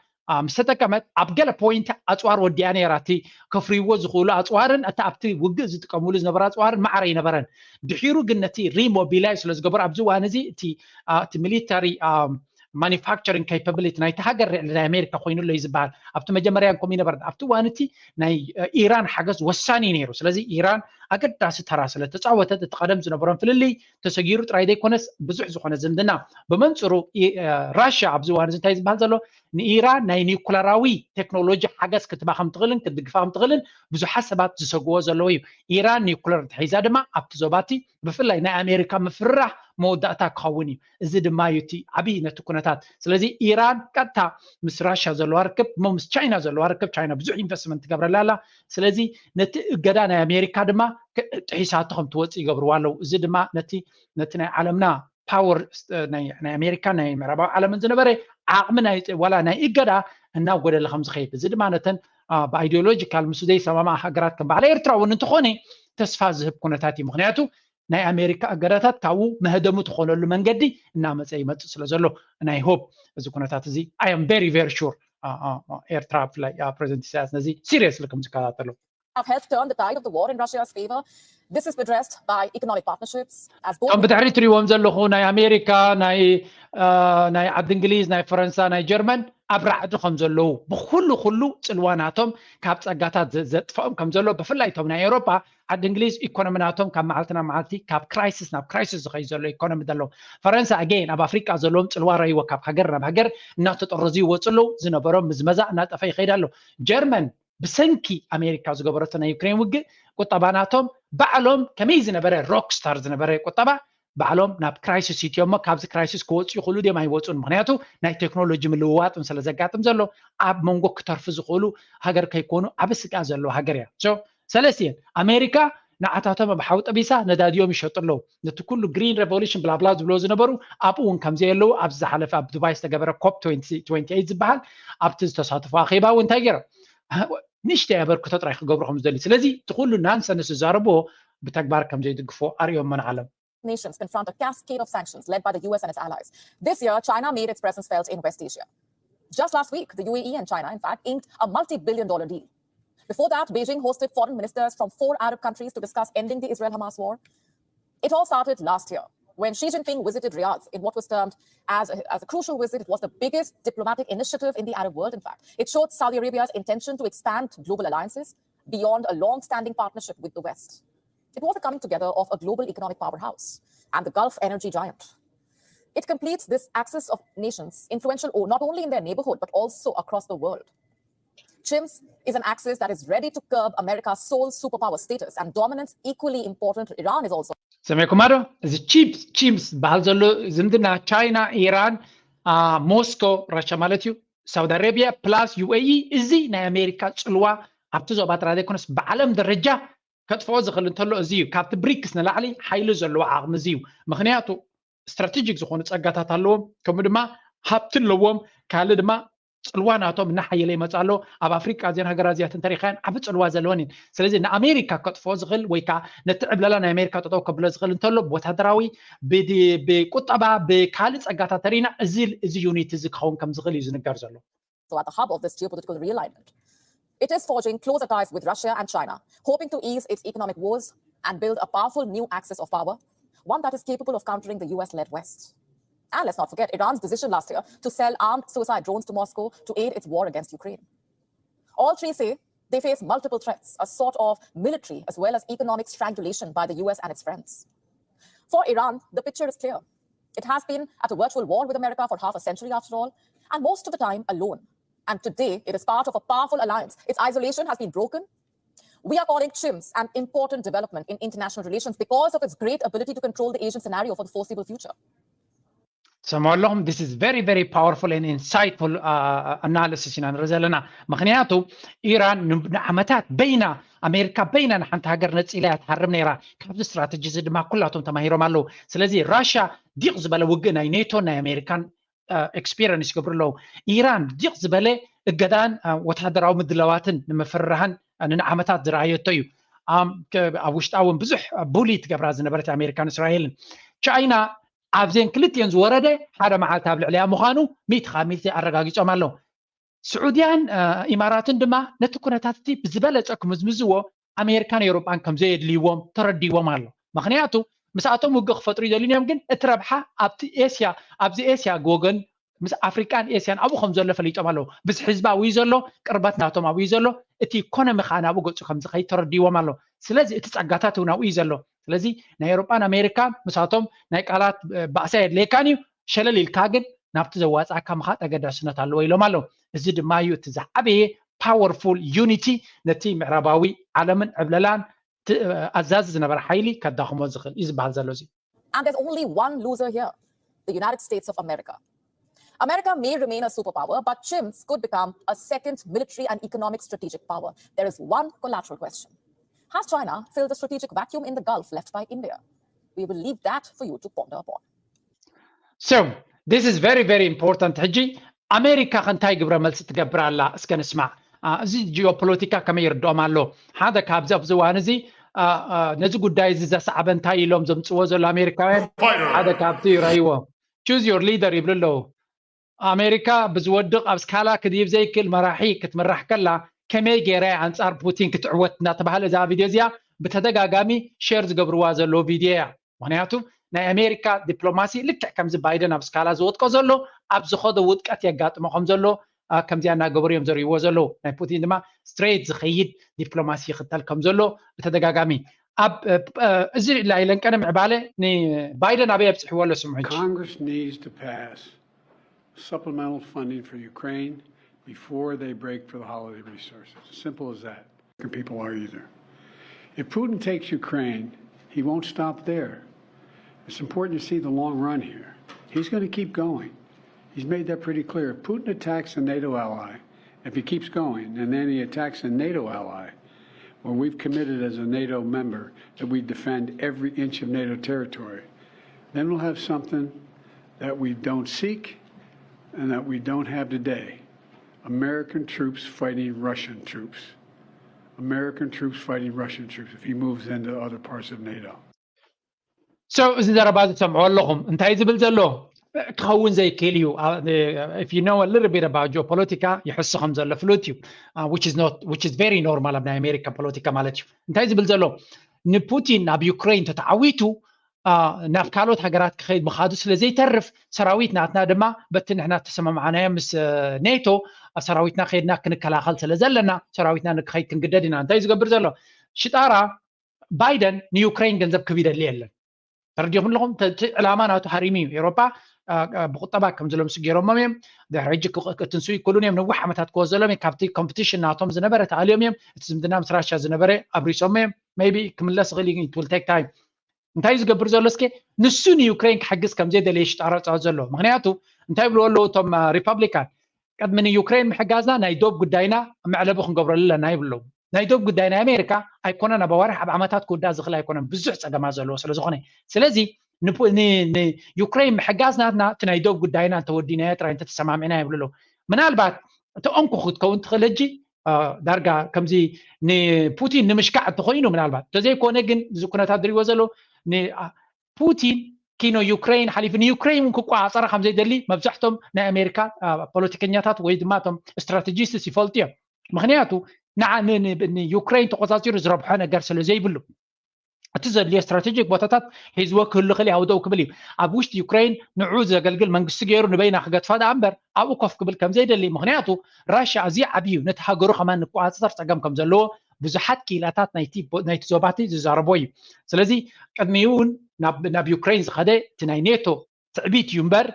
ምስ ተጠቀመት ኣብ ገለ ፖይንት ኣፅዋር ወዲኣ ነይራ። እቲ ከፍርይዎ ዝኽእሉ ኣፅዋርን እቲ ኣብቲ ውግእ ዝጥቀምሉ ዝነበሩ ኣፅዋርን ማዕረ ኣይነበረን። ድሒሩ ግን ነቲ ሪሞቢላይ ስለ ዝገበሩ ኣብዚ እዋን እዚ እቲ ሚሊተሪ ማኒፋክቸሪንግ ካፓብሊቲ ናይቲ ሃገር ልዕሊ ናይ ኣሜሪካ ኮይኑ ኣሎ እዩ ዝበሃል። ኣብቲ መጀመርያ ከምኡ ይነበረ። ኣብቲ እዋን እቲ ናይ ኢራን ሓገዝ ወሳኒ እዩ ነይሩ። ስለዚ ኢራን ኣገዳሲ ተራ ስለተፃወተት እቲ ቀደም ዝነበሮም ፍልልይ ተሰጊሩ ጥራይ ዘይኮነስ ብዙሕ ዝኾነ ዝምድና። ብመንፅሩ ራሽያ ኣብዚ እዋን እዚ እንታይ ዝበሃል ዘሎ ንኢራን ናይ ኒኩለራዊ ቴክኖሎጂ ሓገዝ ክትባ ከም ትኽእልን ክትድግፋ ከም ትኽእልን ብዙሓት ሰባት ዝሰግዎ ዘለዉ እዩ። ኢራን ኒኩለር ተሒዛ ድማ ኣብቲ ዞባቲ ብፍላይ ናይ ኣሜሪካ ምፍርራሕ መወዳእታ ክኸውን እዩ። እዚ ድማ እዩ እቲ ዓብዪ ነቲ ኩነታት። ስለዚ ኢራን ቀጥታ ምስ ራሽያ ዘለዋ ርክብ እሞ ምስ ቻይና ዘለዋ ርክብ ቻይና ብዙሕ ኢንቨስትመንት ትገብረላ ኣላ። ስለዚ ነቲ እገዳ ናይ ኣሜሪካ ድማ ጥሒሳቶ ከም ትወፅእ ይገብርዋ ኣለዉ። እዚ ድማ ነቲ ነቲ ናይ ዓለምና ፓወር ናይ ኣሜሪካ ናይ ምዕራባዊ ዓለምን ዝነበረ ዓቕሚ ዋላ ናይ እገዳ እናጎደለ ከም ዝኸይድ እዚ ድማ ነተን ብኣይዲዮሎጂካል ምስ ዘይሰማማ ሃገራት ከም በዓል ኤርትራ እውን እንተኾነ ተስፋ ዝህብ ኩነታት እዩ። ምክንያቱ ናይ ኣሜሪካ እገዳታት ካብኡ መህደሙ ትኾነሉ መንገዲ እናመፀ ይመፅእ ስለ ዘሎ ናይ ሆፕ እዚ ኩነታት እዚ I am very very sure ኤርትራ ብፍላይ ፕሬዚደንት ኢሳያስ ነዚ ሲሪየስሊ ከም ዝከታተሎ have helped turn the tide of the war in Russia's favor. This is addressed by economic partnerships as both እቶም ብድሕሪ ትሪዎም ዘለኹ ናይ ኣሜሪካ ናይ ናይ ዓዲ እንግሊዝ ናይ ፈረንሳ ናይ ጀርመን ኣብ ራዕዲ ከም ዘለዉ ብኩሉ ኩሉ ጽልዋ ናቶም ካብ ጸጋታት ዘጥፍኦም ከም ዘሎ ብፍላይ እቶም ናይ ኤውሮጳ ዓዲ እንግሊዝ ኢኮኖሚ ናቶም ካብ መዓልቲ ናብ መዓልቲ ካብ ክራይሲስ ናብ ክራይሲስ ዝኸይ ዘሎ ኢኮኖሚ ዘሎ ፈረንሳ ኣጌን ኣብ ኣፍሪቃ ዘለዎም ጽልዋ ረይዎ ካብ ሃገር ናብ ሃገር እናተጠረዙ ይወፁ ኣለዉ ዝነበሮም ምዝመዛ እናጠፈ ይኸይድ ኣሎ ጀርመን ብሰንኪ ኣሜሪካ ዝገበረቶ ናይ ዩክሬን ውግእ ቁጠባ ናቶም ባዕሎም ከመይ ዝነበረ ሮክስታር ዝነበረ ቁጠባ ባዕሎም ናብ ክራይሲስ ይትዮ እሞ ካብዚ ክራይሲስ ክወፁ ይኽእሉ ድዮም ኣይወፁን ምክንያቱ ናይ ቴክኖሎጂ ምልውዋጥን ስለ ዘጋጥም ዘሎ ኣብ መንጎ ክተርፉ ዝኽእሉ ሃገር ከይኮኑ ዓብ ስጋ ዘለዎ ሃገር እያ ሰለስቲን ኣሜሪካ ንዓታቶም ኣብ ሓዊ ጠቢሳ ነዳዲኦም ይሸጡ ኣለዉ ነቲ ኩሉ ግሪን ሬቮሉሽን ብላብላ ዝብሎ ዝነበሩ ኣብኡ እውን ከምዘየለዉ ኣብዚ ዝሓለፈ ኣብ ዱባይ ዝተገበረ ኮፕ ዝበሃል ኣብቲ ዝተሳተፉ ኣኼባ እውን እንታይ ገይሮም ንእሽተይ ኣበርክቶ ጥራይ ክገብሩ ከም ዝደሊ ስለዚ እቲ ኩሉ ናንሰንስ ዝዛረብዎ ብተግባር ከም ዘይድግፎ ኣርእዮሞ ንዓለም nations confront a cascade of sanctions led by the U S and its allies. This year, China made its presence felt in West Asia. Just last week, the U A E and China, in fact, inked a multi billion dollar deal. Before that, Beijing hosted foreign ministers from four Arab countries to discuss ending the Israel Hamas war. It all started last year when Xi Jinping visited Riyadh in what was termed as a, as a crucial visit. It was the biggest diplomatic initiative in the Arab world, in fact. It showed Saudi Arabia's intention to expand global alliances beyond a long standing partnership with the West. It was the coming together of a global economic powerhouse and the Gulf energy giant. It completes this axis of nations, influential not only in their neighborhood but also across the world. CHIMS is an axis that is ready to curb America's sole superpower status and dominance. Equally important, Iran is also. ሰሚዕኩማ ዶ እዚ ቺፕስ ቺምስ ዝበሃል ዘሎ ዝምድና ቻይና ኢራን ሞስኮ ራሻ ማለት እዩ ሳውዲ ኣረቢያ ፕላስ ዩ ኤ ኢ እዚ ናይ ኣሜሪካ ፅልዋ ኣብቲ ዞባ ጥራይ ዘይኮነስ ብዓለም ደረጃ ከጥፍኦ ዝኽእል እንተሎ እዚ እዩ ካብቲ ብሪክስ ንላዕሊ ሓይሊ ዘለዎ ዓቕሚ እዚ እዩ ምክንያቱ ስትራቴጂክ ዝኾኑ ፀጋታት ኣለዎም ከምኡ ድማ ሃብቲ ኣለዎም ካልእ ድማ ፅልዋ ናቶም እናሓየለ ይመፅእ ኣሎ ኣብ ኣፍሪቃ እዚን ሃገራት እዚኣትን ተሪኻያን ዓብ ፅልዋ ዘለወን እየን ስለዚ ንኣሜሪካ ከጥፍኦ ዝኽእል ወይ ከዓ ነቲ ዕብለላ ናይ ኣሜሪካ ጠጠው ከብሎ ዝኽእል እንተሎ ብወታደራዊ ብቁጠባ ብካልእ ፀጋታት ተሪና እዚ እዚ ዩኒት እዚ ክኸውን ከም ዝኽእል እዩ ዝንገር ዘሎ So at the hub of this geopolitical realignment, it is forging closer ties with Russia and China, hoping to ease its economic woes and build a powerful new axis of power, one that is capable of countering the U S-led West. And let's not forget Iran's decision last year to sell armed suicide drones to Moscow to aid its war against Ukraine. All three say they face multiple threats, a sort of military as well as economic strangulation by the U S and its friends. For Iran, the picture is clear. It has been at a virtual war with America for half a century, after all, and most of the time alone. And today, it is part of a powerful alliance. Its isolation has been broken. We are calling CHIMS an important development in international relations because of its great ability to control the Asian scenario for the foreseeable future. ሰምዑ ኣለኹም this is very very powerful and insightful analysis ኢና ንርኢ ዘለና ምክንያቱ ኢራን ንዓመታት በይና ኣሜሪካ በይና ንሓንቲ ሃገር ነፂላ እያ ትሃርም ነይራ ካብዚ ስትራተጂ እዚ ድማ ኩላቶም ተማሂሮም ኣለዉ ስለዚ ራሽያ ዲቕ ዝበለ ውግእ ናይ ኔቶን ናይ ኣሜሪካን ኤክስፒሪንስ ይገብሩ ኣለዉ ኢራን ዲቕ ዝበለ እገዳን ወታደራዊ ምድላዋትን ንምፍርራህን ንዓመታት ዝረኣየቶ እዩ ኣብ ውሽጣ እውን ብዙሕ ቡሊ ትገብራ ዝነበረት ኣሜሪካን እስራኤልን ቻይና ኣብዘን ክልቲኤን ዝወረደ ሓደ መዓልቲ ኣብ ልዕሊያ ምዃኑ ሚእቲ ካብ ሚእቲ ኣረጋጊጾም ኣለዉ ስዑድያን ኢማራትን ድማ ነቲ ኩነታት እቲ ብዝበለፀ ክምዝምዝዎ ኣሜሪካን ኤውሮጳን ከም ዘየድልይዎም ተረዲዎም ኣሎ ምክንያቱ ምስኣቶም ውግእ ክፈጥሩ ይደልዩን እዮም ግን እቲ ረብሓ ኣብቲ ኤስያ ኣብዚ ኤስያ ወገን ምስ ኣፍሪቃን ኤስያን ኣብኡ ከም ዘሎ ፈሊጦም ኣለዉ። ብዝሒ ህዝቢ ኣብኡ እዩ ዘሎ፣ ቅርበት ናቶም ኣብኡ እዩ ዘሎ፣ እቲ ኢኮኖሚ ከዓ ናብኡ ገፁ ከም ዝኸይድ ተረዲዎም ኣሎ። ስለዚ እቲ ፀጋታት እውን ኣብኡ እዩ ዘሎ። ስለዚ ናይ ኤውሮጳን ኣሜሪካን ምሳቶም ናይ ቃላት ባእሲ ኣየድልየካን እዩ። ሸለል ኢልካ ግን ናብቲ ዘዋፅኣካ ምኻድ ኣገዳስነት ኣለዎ ኢሎም ኣለዉ። እዚ ድማ እዩ እቲ ዝዓበየ ፓወርፉል ዩኒቲ፣ ነቲ ምዕራባዊ ዓለምን ዕብለላን ኣዛዚ ዝነበረ ሓይሊ ከዳኽሞ ዝኽእል እዩ ዝበሃል ዘሎ እዚ። And there's only one loser here, the United States of America. America may remain a superpower, but chimps could become a second military and economic strategic power. There is one collateral question. Has China filled the strategic vacuum in the Gulf left by India? We will leave that for you to ponder upon. So, this is very, very important. ሕጂ ኣሜሪካ ከ እንታይ ግብረ መልሲ ትገብር ኣላ? እስከ ንስማዕ። እዚ ጂኦፖለቲካ ከመይ ይርድኦም ኣሎ? ሓደ ካብዚ ኣብዚ እዋን እዚ ነዚ ጉዳይ እዚ ዘሰዓበ እንታይ ኢሎም ዘምፅዎ ዘሎ ኣሜሪካውያን ሓደ ካብቲ ይረእይዎ። Choose your leader ይብሉ ኣለዉ። ኣሜሪካ ብዝወድቕ ኣብ ስካላ ክድይብ ዘይክእል መራሒ ክትምራሕ ከላ ከመይ ገይራ ኣንፃር ፑቲን ክትዕወት እናተባሃለ እዛ ቪድዮ እዚኣ ብተደጋጋሚ ሸር ዝገብርዋ ዘለዉ ቪድዮ እያ። ምክንያቱ ናይ ኣሜሪካ ዲፕሎማሲ ልክዕ ከምዚ ባይደን ኣብ ስካላ ዝወድቆ ዘሎ ኣብ ዝኸዶ ውድቀት የጋጥሞ ከም ዘሎ ከምዚኣ እናገበሩ እዮም ዘርእይዎ ዘለዉ። ናይ ፑቲን ድማ ስትሬት ዝኸይድ ዲፕሎማሲ ይኽተል ከም ዘሎ ብተደጋጋሚ ኣብ እዚ ላይለን ቀነ ምዕባለ ንባይደን ኣበይ ኣብፅሕዎ ኣሎ ስምዑ። Congress needs to pass supplemental funding for Ukraine before they break for the holiday resources. As simple as that. American people are either. If Putin takes Ukraine, he won't stop there. It's important to see the long run here. He's going to keep going. He's made that pretty clear. If Putin attacks a NATO ally, if he keeps going, and then he attacks a NATO ally, where we've committed as a NATO member that we defend every inch of NATO territory, then we'll have something that we don't seek and that we don't have today. American troops fighting Russian troops. American troops fighting Russian troops if he moves into other parts of NATO. So እዚ ዘረባ ዝሰምዖ ኣለኹም እንታይ ዝብል ዘሎ ክኸውን ዘይክእል እዩ። If you know a little bit about geopolitica ይሕሱ ከም ዘሎ ፍሉጥ እዩ። Which is not which is very normal ኣብ ናይ ኣሜሪካ ፖለቲካ ማለት እዩ። እንታይ ዝብል ዘሎ ንፑቲን ናብ ዩክሬን ተተዓዊቱ ናብ ካልኦት ሃገራት ክኸይድ ምኻዱ ስለ ዘይተርፍ ሰራዊት ናትና ድማ በቲ ንሕና ተሰማማዕናዮ ምስ ኔቶ ኣብ ሰራዊትና ከይድና ክንከላኸል ስለ ዘለና ሰራዊትና ንክኸይድ ክንግደድ ኢና። እንታይ ዝገብር ዘሎ ሽጣራ ባይደን ንዩክሬን ገንዘብ ክብ ይደሊ የለን። ተረዲኹም ኣለኹም። እቲ ዕላማ ናቱ ሃሪሙ እዩ። ኤውሮጳ ብቁጠባ ከም ዝለምሱ ገይሮሞም እዮም። ድሕሪ ሕጂ ክትንሱ ይክእሉን እዮም። ነዊሕ ዓመታት ክወዘሎም እዩ። ካብቲ ኮምፒቲሽን ናቶም ዝነበረ ተኣልዮም እዮም። እቲ ዝምድና ምስ ራሽያ ዝነበረ ኣብሪሶሞ እዮም። ሜይቢ ክምለስ ይኽእል እዩ። It will take time። እንታይ እዩ ዝገብር ዘሎ እስከ ንሱ ንዩክሬን ክሕግዝ ከም ዘይደለየ ሽጣራ ፃወት ዘሎ። ምክንያቱ እንታይ ይብልዎ ኣለዉ እቶም ሪፐብሊካን ቅድሚ ንዩክሬን ምሕጋዝና ናይ ዶብ ጉዳይና መዕለቢ ክንገብረሉ ኣለና ይብሉ። ናይ ዶብ ጉዳይ ናይ ኣሜሪካ ኣይኮነን ኣብ ኣዋርሕ ኣብ ዓመታት ክውዳእ ዝኽእል ኣይኮነን ብዙሕ ፀገማት ዘለዎ ስለ ዝኾነ ስለዚ ንዩክሬን ምሕጋዝ ናትና እቲ ናይ ዶብ ጉዳይና እንተወዲናዮ ጥራይ እንተተሰማሚዕና ይብሉ ኣለዉ። ምናልባት እቲ ኦንኮ ክትከውን ትኽእል ሕጂ ዳርጋ ከምዚ ንፑቲን ንምሽካዕ እንተኮይኑ ምናልባት እንተዘይኮነ ግን እዚ ኩነታት ዝሪእዎ ዘለዉ ፑቲን ኪኖ ዩክሬን ሓሊፉ ንዩክሬን እውን ክቆፃፀራ ከም ዘይደሊ መብዛሕቶም ናይ ኣሜሪካ ፖለቲከኛታት ወይ ድማ እቶም ስትራቴጂስትስ ይፈልጡ እዮም። ምክንያቱ ንዩክሬን ተቆፃፂሩ ዝረብሖ ነገር ስለ ዘይብሉ እቲ ዘድልዮ ስትራቴጂክ ቦታታት ሒዝዎ ክህሉ ክእል ኣውደው ክብል እዩ። ኣብ ውሽጢ ዩክሬን ንዑ ዘገልግል መንግስቲ ገይሩ ንበይና ክገድፋ ደኣ እምበር ኣብኡ ኮፍ ክብል ከም ዘይደሊ። ምክንያቱ ራሽያ ኣዝዩ ዓብዩ ነቲ ሃገሩ ከማን ንቆፃፀር ፀገም ከም ዘለዎ ብዙሓት ክኢላታት ናይቲ ዞባቲ ዝዛረቦ እዩ። ስለዚ ቅድሚኡ እውን ናብ ዩክሬን ዝኸደ እቲ ናይ ኔቶ ትዕቢት እዩ እምበር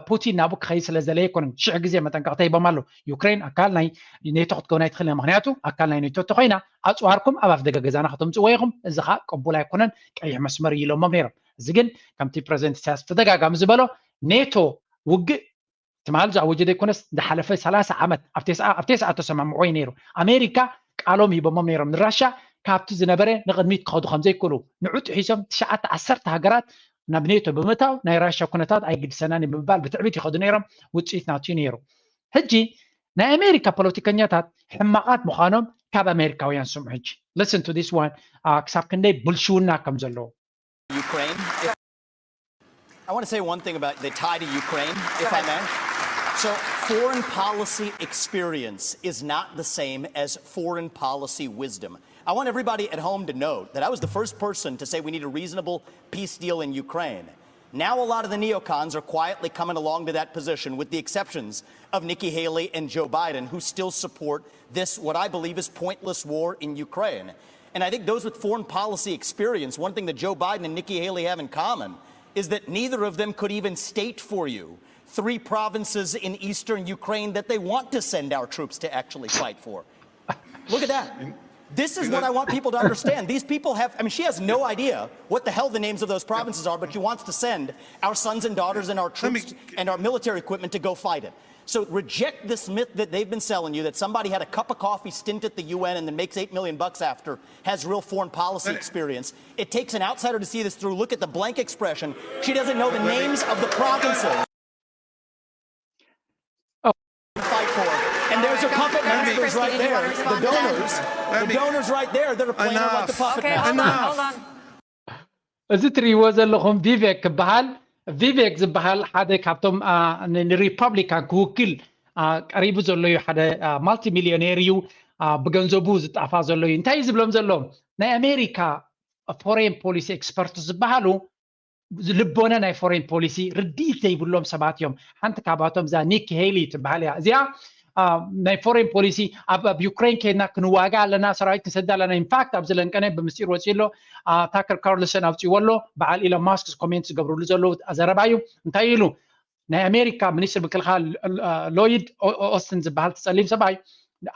ፑቲን ናብኡ ክኸይድ ስለ ዝደለየ ኣይኮነን። ሽሕ ግዜ መጠንቀቕታ ሂቦም ኣለዉ። ዩክሬን ኣካል ናይ ኔቶ ክትከውን ኣይትኽእልን እያ። ምክንያቱ ኣካል ናይ ኔቶ እንተኮይና ኣፅዋርኩም ኣብ ኣፍደገ ገዛና ከተምፅእዎ ኢኹም። እዚ ከዓ ቅቡል ኣይኮነን፣ ቀይሕ መስመር እዩ ኢሎሞም ነይሮም። እዚ ግን ከምቲ ፕረዚደንት ኢሳያስ ብተደጋጋሚ ዝበሎ ኔቶ ውግእ ትማል ዝኣወጀ ዘይኮነስ ዝሓለፈ ሰላሳ ዓመት ኣብ ቴስዓ ኣብ ቴስዓ ተሰማምዖ እዩ ነይሩ። ኣሜሪካ ቃሎም ሂቦሞም ነይሮም ንራሻ ካብቲ ዝነበረ ንቕድሚት ክኸዱ ከም ዘይክእሉ ንዑ ጥሒሶም ትሽዓተ ዓሰርተ ሃገራት ናብ ኔቶ ብምእታው ናይ ራሻ ኩነታት ኣይግድሰናን እዩ ብምባል ብትዕቢት ይኸዱ ነይሮም። ውፅኢት ናቱ እዩ ነይሩ። ሕጂ ናይ ኣሜሪካ ፖለቲከኛታት ሕማቓት ምዃኖም ካብ ኣሜሪካውያን ስምዑ። ሕጂ listen to this one ክሳብ ክንደይ ብልሽውና ከም ዘለዎ Ukraine. I want to say one thing about the tie to Ukraine, if I may. So, foreign policy experience is not the same as foreign policy wisdom. I want everybody at home to know that I was the first person to say we need a reasonable peace deal in Ukraine. Now, a lot of the neocons are quietly coming along to that position, with the exceptions of Nikki Haley and Joe Biden, who still support this, what I believe is pointless war in Ukraine. And I think those with foreign policy experience, one thing that Joe Biden and Nikki Haley have in common is that neither of them could even state for you three provinces in eastern Ukraine that they want to send our troops to actually fight for. Look at that. This is what I want people to understand. These people have, I mean, she has no idea what the hell the names of those provinces are, but she wants to send our sons and daughters and our troops and our military equipment to go fight it. So reject this myth that they've been selling you, that somebody had a cup of coffee stint at the U N and then makes eight million bucks after, has real foreign policy experience. It takes an outsider to see this through. Look at the blank expression. She doesn't know the names of the provinces. Fight for. And there's a puppet masters right there. The donors, the donors right there that are playing her like the puppet Okay, hold on, masters. Hold on. እዚ ትርእይዎ ዘለኹም ቪቬክ ክበሃል። ቪቬክ ዝበሃል ሓደ ካብቶም ሪፐብሊካን ክውክል ቀሪቡ ዘሎ እዩ። ሓደ ማልቲ ሚሊዮኔር እዩ። ብገንዘቡ ዝጣፋ ዘሎ እዩ። እንታይ እዩ ዝብሎም ዘሎ? ናይ ኣሜሪካ ፎሬን ፖሊሲ ኤክስፐርት ዝበሃሉ ልቦና ናይ ፎሬን ፖሊሲ ርድኢት ዘይብሎም ሰባት እዮም። ሓንቲ ካብኣቶም እዛ ኒክ ሄሊ ትበሃል እያ። እዚኣ ናይ ፎሬን ፖሊሲ ኣብ ዩክሬን ከድና ክንዋጋ ኣለና፣ ሰራዊት ክንሰዳ ኣለና። ኢንፋክት ኣብዚ ለንቀነ ብምስጢር ወፂኡ ኣሎ። ታከር ካርልሰን ኣውፅዎ ኣሎ። በዓል ኢሎን ማስክ ኮሜንት ዝገብርሉ ዘለዉ ዘረባ እዩ። እንታይ ኢሉ? ናይ ኣሜሪካ ሚኒስትር ምክልኻል ሎይድ ኦስትን ዝበሃል ተፀሊም ሰብኣይ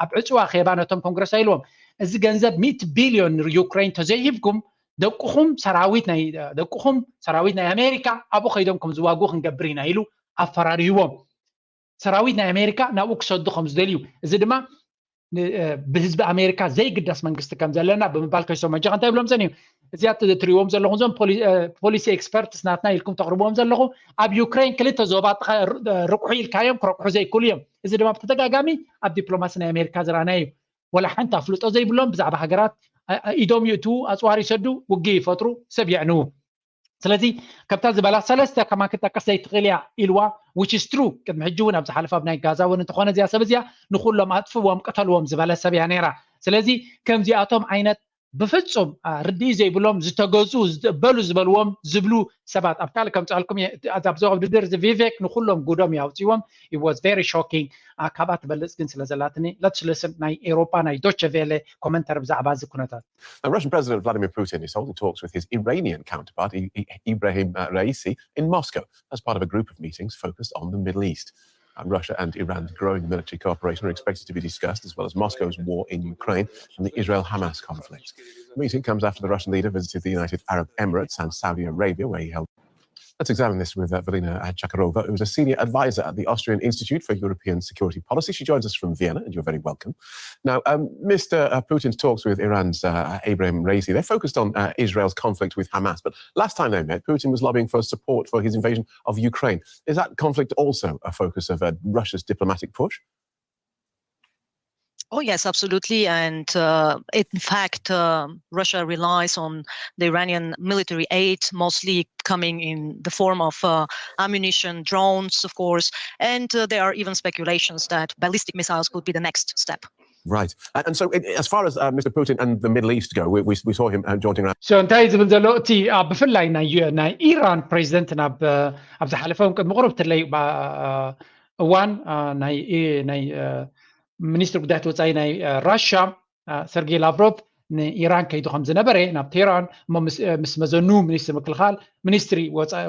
ኣብ ዕፅዋ ኬባ ነቶም ኮንግረስ ኢልዎም፣ እዚ ገንዘብ ሚእቲ ቢልዮን ንዩክሬን ተዘይሂብኩም ደቅኹም ሰራዊት ናይ ደቅኹም ሰራዊት ናይ ኣሜሪካ ኣብኡ ከይዶም ከም ዝዋጉ ክንገብር ኢና ኢሉ ኣፈራሪህዎም። ሰራዊት ናይ ኣሜሪካ ናብኡ ክሰዱ ከም ዝደልዩ፣ እዚ ድማ ብህዝቢ ኣሜሪካ ዘይግደስ መንግስቲ ከም ዘለና ብምባል ከይሶም መጃ እንታይ ይብሎም ዘን እዩ። እዚኣ ትሪእዎም ዘለኹም እዞም ፖሊሲ ኤክስፐርትስ ናትና ኢልኩም ተቕርብዎም ዘለኹ ኣብ ዩክሬን ክልተ ዞባ ርቑሑ ኢልካዮም ክረቑሑ ዘይክእሉ እዮም። እዚ ድማ ብተደጋጋሚ ኣብ ዲፕሎማሲ ናይ ኣሜሪካ ዝረኣናዮ እዩ። ወላ ሓንቲ ኣፍልጦ ዘይብሎም ብዛዕባ ሃገራት ኢዶም ይእትዉ፣ ኣፅዋር ይሰዱ፣ ውግእ ይፈጥሩ፣ ሰብ የዕንዉ። ስለዚ ከምታ ዝበላ ሰለስተ ከማን ክትጠቅስ ዘይትኽእል እያ ኢልዋ፣ which is true። ቅድሚ ሕጂ እውን ኣብ ዝሓለፈ ኣብ ናይ ጋዛ እውን እንተኾነ እዚኣ ሰብ እዚኣ ንኩሎም ኣጥፍዎም ቅተልዎም ዝበለ ሰብ እያ ነይራ። ስለዚ ከምዚኣቶም ዓይነት ብፍጹም ርድኢ ዘይብሎም ዝተገዝኡ ዝትበሉ ዝበልዎም ዝብሉ ሰባት ኣብ ካልእ ከምፅኣልኩም ኣብዚ ውድድር እዚ ቪቬክ ንኩሎም ጉዶም እዩ ኣውፅዎም። It was very shocking። ካብኣ ትበልፅ ግን ስለ ዘላትኒ let's listen ናይ ኤሮፓ ናይ ዶቸ ቬለ ኮመንተር ብዛዕባ እዚ ኩነታት። Now, Russian President Vladimir Putin is holding talks with his Iranian counterpart, I- I- Ibrahim uh, Raisi, in Moscow as part of a group of meetings focused on the Middle East. Uh, Russia and Iran's growing military cooperation are expected to be discussed, as well as Moscow's war in Ukraine and the Israel Hamas conflict. The meeting comes after the Russian leader visited the United Arab Emirates and Saudi Arabia, where he held. Let's examine this with uh, Velina uh, Chakarova, who's a senior advisor at the Austrian Institute for European Security Policy. She joins us from Vienna, and you're very welcome. Now, um, Mister Uh, Putin's talks with Iran's uh, Ibrahim Raisi, they're focused on uh, Israel's conflict with Hamas. But last time they met, Putin was lobbying for support for his invasion of Ukraine. Is that conflict also a focus of uh, Russia's diplomatic push? Oh, yes, absolutely. And uh, in fact, uh, Russia relies on the Iranian military aid, mostly coming in the form of uh, ammunition, drones, of course. And uh, there are even speculations that ballistic missiles could be the next step. Right. And so, as far as uh, Mister Putin and the Middle East go, we, we, we saw him uh, jaunting around. So እንታይ ዝብል ዘሎ እቲ ብፍላይ ናይ ኢራን ፕሬዚደንት ኣብ ኣብ ዝሓለፈ ቅድሚ ቁሩብ ትለይ እዋን ናይ ናይ ሚኒስትር ጉዳያት ወፃኢ ናይ ራሻ ሰርጌይ ላቭሮቭ ንኢራን ከይዱ ከም ዝነበረ ናብ ቴህራን እሞ ምስ መዘኑ ሚኒስትር ምክልኻል ሚኒስትሪ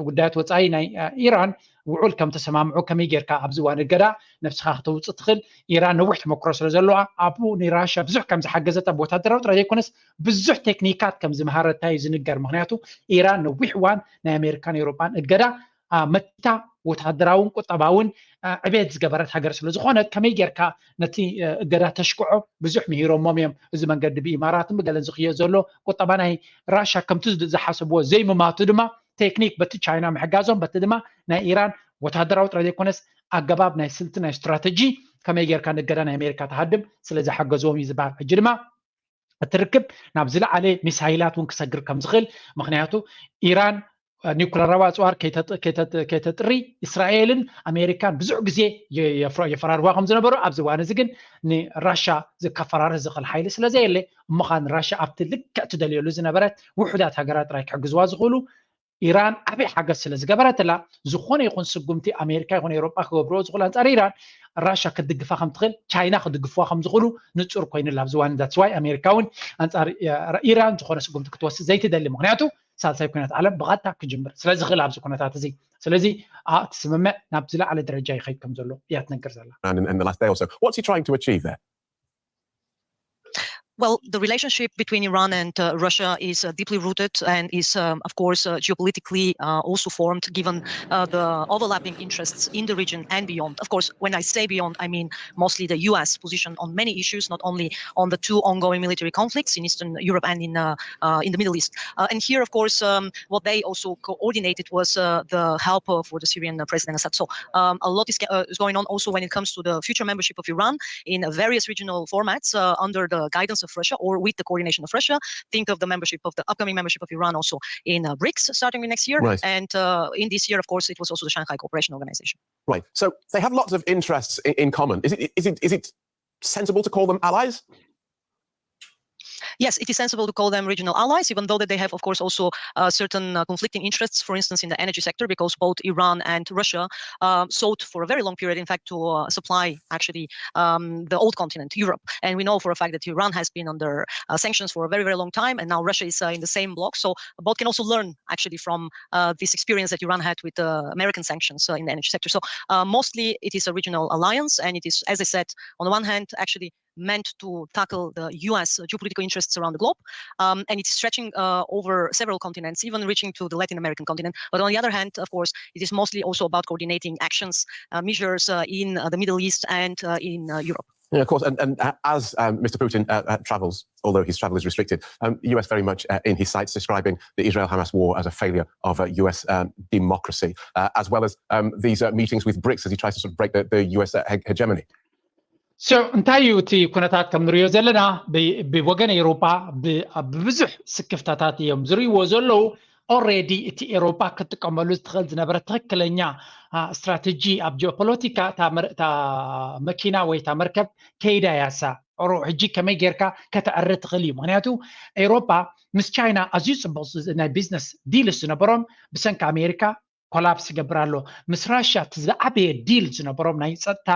ጉዳያት ወፃኢ ናይ ኢራን ውዑል ከም ተሰማምዑ ከመይ ጌርካ ኣብዚ እዋን እገዳ ነብስኻ ክተውፅእ ትኽእል? ኢራን ነዊሕ ተመክሮ ስለ ዘለዋ ኣብኡ ንራሻ ብዙሕ ከም ዝሓገዘት ኣብ ወታደራዊ ጥራይ ዘይኮነስ ብዙሕ ቴክኒካት ከም ዝምሃረታ እዩ ዝንገር። ምክንያቱ ኢራን ነዊሕ እዋን ናይ ኣሜሪካን ኤውሮጳን እገዳ መቲታ ወታደራውን ቁጠባውን ዕቤት ዝገበረት ሃገር ስለ ዝኾነት ከመይ ጌርካ ነቲ እገዳ ተሽክዖ ብዙሕ ምሂሮሞም እዮም። እዚ መንገዲ ብኢማራትን ብገለን ዝኽየድ ዘሎ ቁጠባ ናይ ራሻ ከምቲ ዝሓሰብዎ ዘይምማቱ ድማ ቴክኒክ በቲ ቻይና ምሕጋዞም በቲ ድማ ናይ ኢራን ወታደራዊ ጥራይ ዘይኮነስ ኣገባብ ናይ ስልቲ ናይ ስትራተጂ ከመይ ጌርካ ንገዳ ናይ ኣሜሪካ ተሃድም ስለ ዝሓገዝዎም እዩ ዝበሃል። ሕጂ ድማ እቲ ርክብ ናብ ዝለዓለ ሚሳይላት እውን ክሰግር ከም ዝኽእል ምክንያቱ ኢራን ኒኩለራዊ ኣፅዋር ከይተጥሪ እስራኤልን ኣሜሪካን ብዙሕ ግዜ የፈራርዋ ከም ዝነበሩ ኣብዚ እዋን እዚ ግን ንራሻ ከፈራርህ ዝኽእል ሓይሊ ስለ ዘየለ እሞ ከዓ ንራሻ ኣብቲ ልክዕ ትደልየሉ ዝነበረት ውሑዳት ሃገራት ጥራይ ክሕግዝዋ ዝኽእሉ ኢራን ዓብይ ሓገዝ ስለ ዝገበረትላ፣ ዝኾነ ይኹን ስጉምቲ ኣሜሪካ ይኹን ኤውሮጳ ክገብርዎ ዝኽእሉ ኣንጻር ኢራን፣ ራሻ ክትድግፋ ከም ትኽእል፣ ቻይና ክድግፍዋ ከም ዝኽእሉ ንጹር ኮይኑላ ኣብዚ እዋን። That's why ኣሜሪካ እውን ኣንጻር ኢራን ዝኾነ ስጉምቲ ክትወስድ ዘይትደሊ፣ ምክንያቱ ሳልሳይ ኩናት ዓለም ብቐጥታ ክጅምር ስለ ዝኽእል ኣብዚ ኩነታት እዚ። ስለዚ እቲ ስምምዕ ናብ ዝለዓለ ደረጃ ይኸይድ ከም ዘሎ እያ ትነግር ዘላ። And in, in the last day or so, what's he trying to achieve there? Well, the relationship between Iran and uh, Russia is uh, deeply rooted and is, um, of course, uh, geopolitically uh, also formed given uh, the overlapping interests in the region and beyond. Of course, when I say beyond, I mean mostly the U S position on many issues, not only on the two ongoing military conflicts in Eastern Europe and in, uh, uh, in the Middle East. Uh, and here, of course, um, what they also coordinated was uh, the help uh, for the Syrian uh, President Assad. So um, a lot is, uh, is going on also when it comes to the future membership of Iran in uh, various regional formats uh, under the guidance of Russia or with the coordination of Russia. Think of the membership of the upcoming membership of Iran also in uh, BRICS starting with next year. Right. And uh, in this year, of course, it was also the Shanghai Cooperation Organization. Right. So they have lots of interests in, in common. Is it, is it, is it sensible to call them allies? Yes, it is sensible to call them regional allies, even though that they have, of course, also uh, certain uh, conflicting interests, for instance, in the energy sector, because both Iran and Russia uh, sought for a very long period, in fact, to uh, supply actually um, the old continent, Europe. And we know for a fact that Iran has been under uh, sanctions for a very, very long time, and now Russia is uh, in the same bloc. So both can also learn actually from uh, this experience that Iran had with the American sanctions uh, in the energy sector. So uh, mostly it is a regional alliance, and it is, as I said, on the one hand, actually meant to tackle the U S geopolitical interests around the globe. Um, and it's stretching uh, over several continents, even reaching to the Latin American continent. But on the other hand, of course, it is mostly also about coordinating actions, uh, measures uh, in uh, the Middle East and uh, in uh, Europe. Yeah, of course. And, and uh, as um, Mister Putin uh, uh, travels, although his travel is restricted, um, U S very much uh, in his sights, describing the Israel-Hamas war as a failure of uh, U S um, democracy, uh, as well as um, these uh, meetings with BRICS as he tries to sort of break the, the U S uh, hegemony. So እንታይ እዩ እቲ ኩነታት ከም ንሪኦ ዘለና? ብወገን ኤውሮጳ ብብዙሕ ስክፍታታት እዮም ዝርእይዎ ዘለዉ። Already እቲ ኤውሮጳ ክትጥቀመሉ ትኽእል ዝነበረ ትኽክለኛ ስትራተጂ ኣብ ጂኦፖለቲካ እታ መኪና ወይ እታ መርከብ ከይዳ ያሳ ሮ ሕጂ ከመይ ጌርካ ከተዕሪ ትኽእል እዩ። ምክንያቱ ኤውሮጳ ምስ ቻይና ኣዝዩ ፅቡቅ ናይ ቢዝነስ ዲልስ ዝነበሮም ብሰንኪ ኣሜሪካ ኮላፕስ ይገብር ኣሎ። ምስ ራሽያ እቲ ዝዓበየ ዲል ዝነበሮም ናይ ፀጥታ፣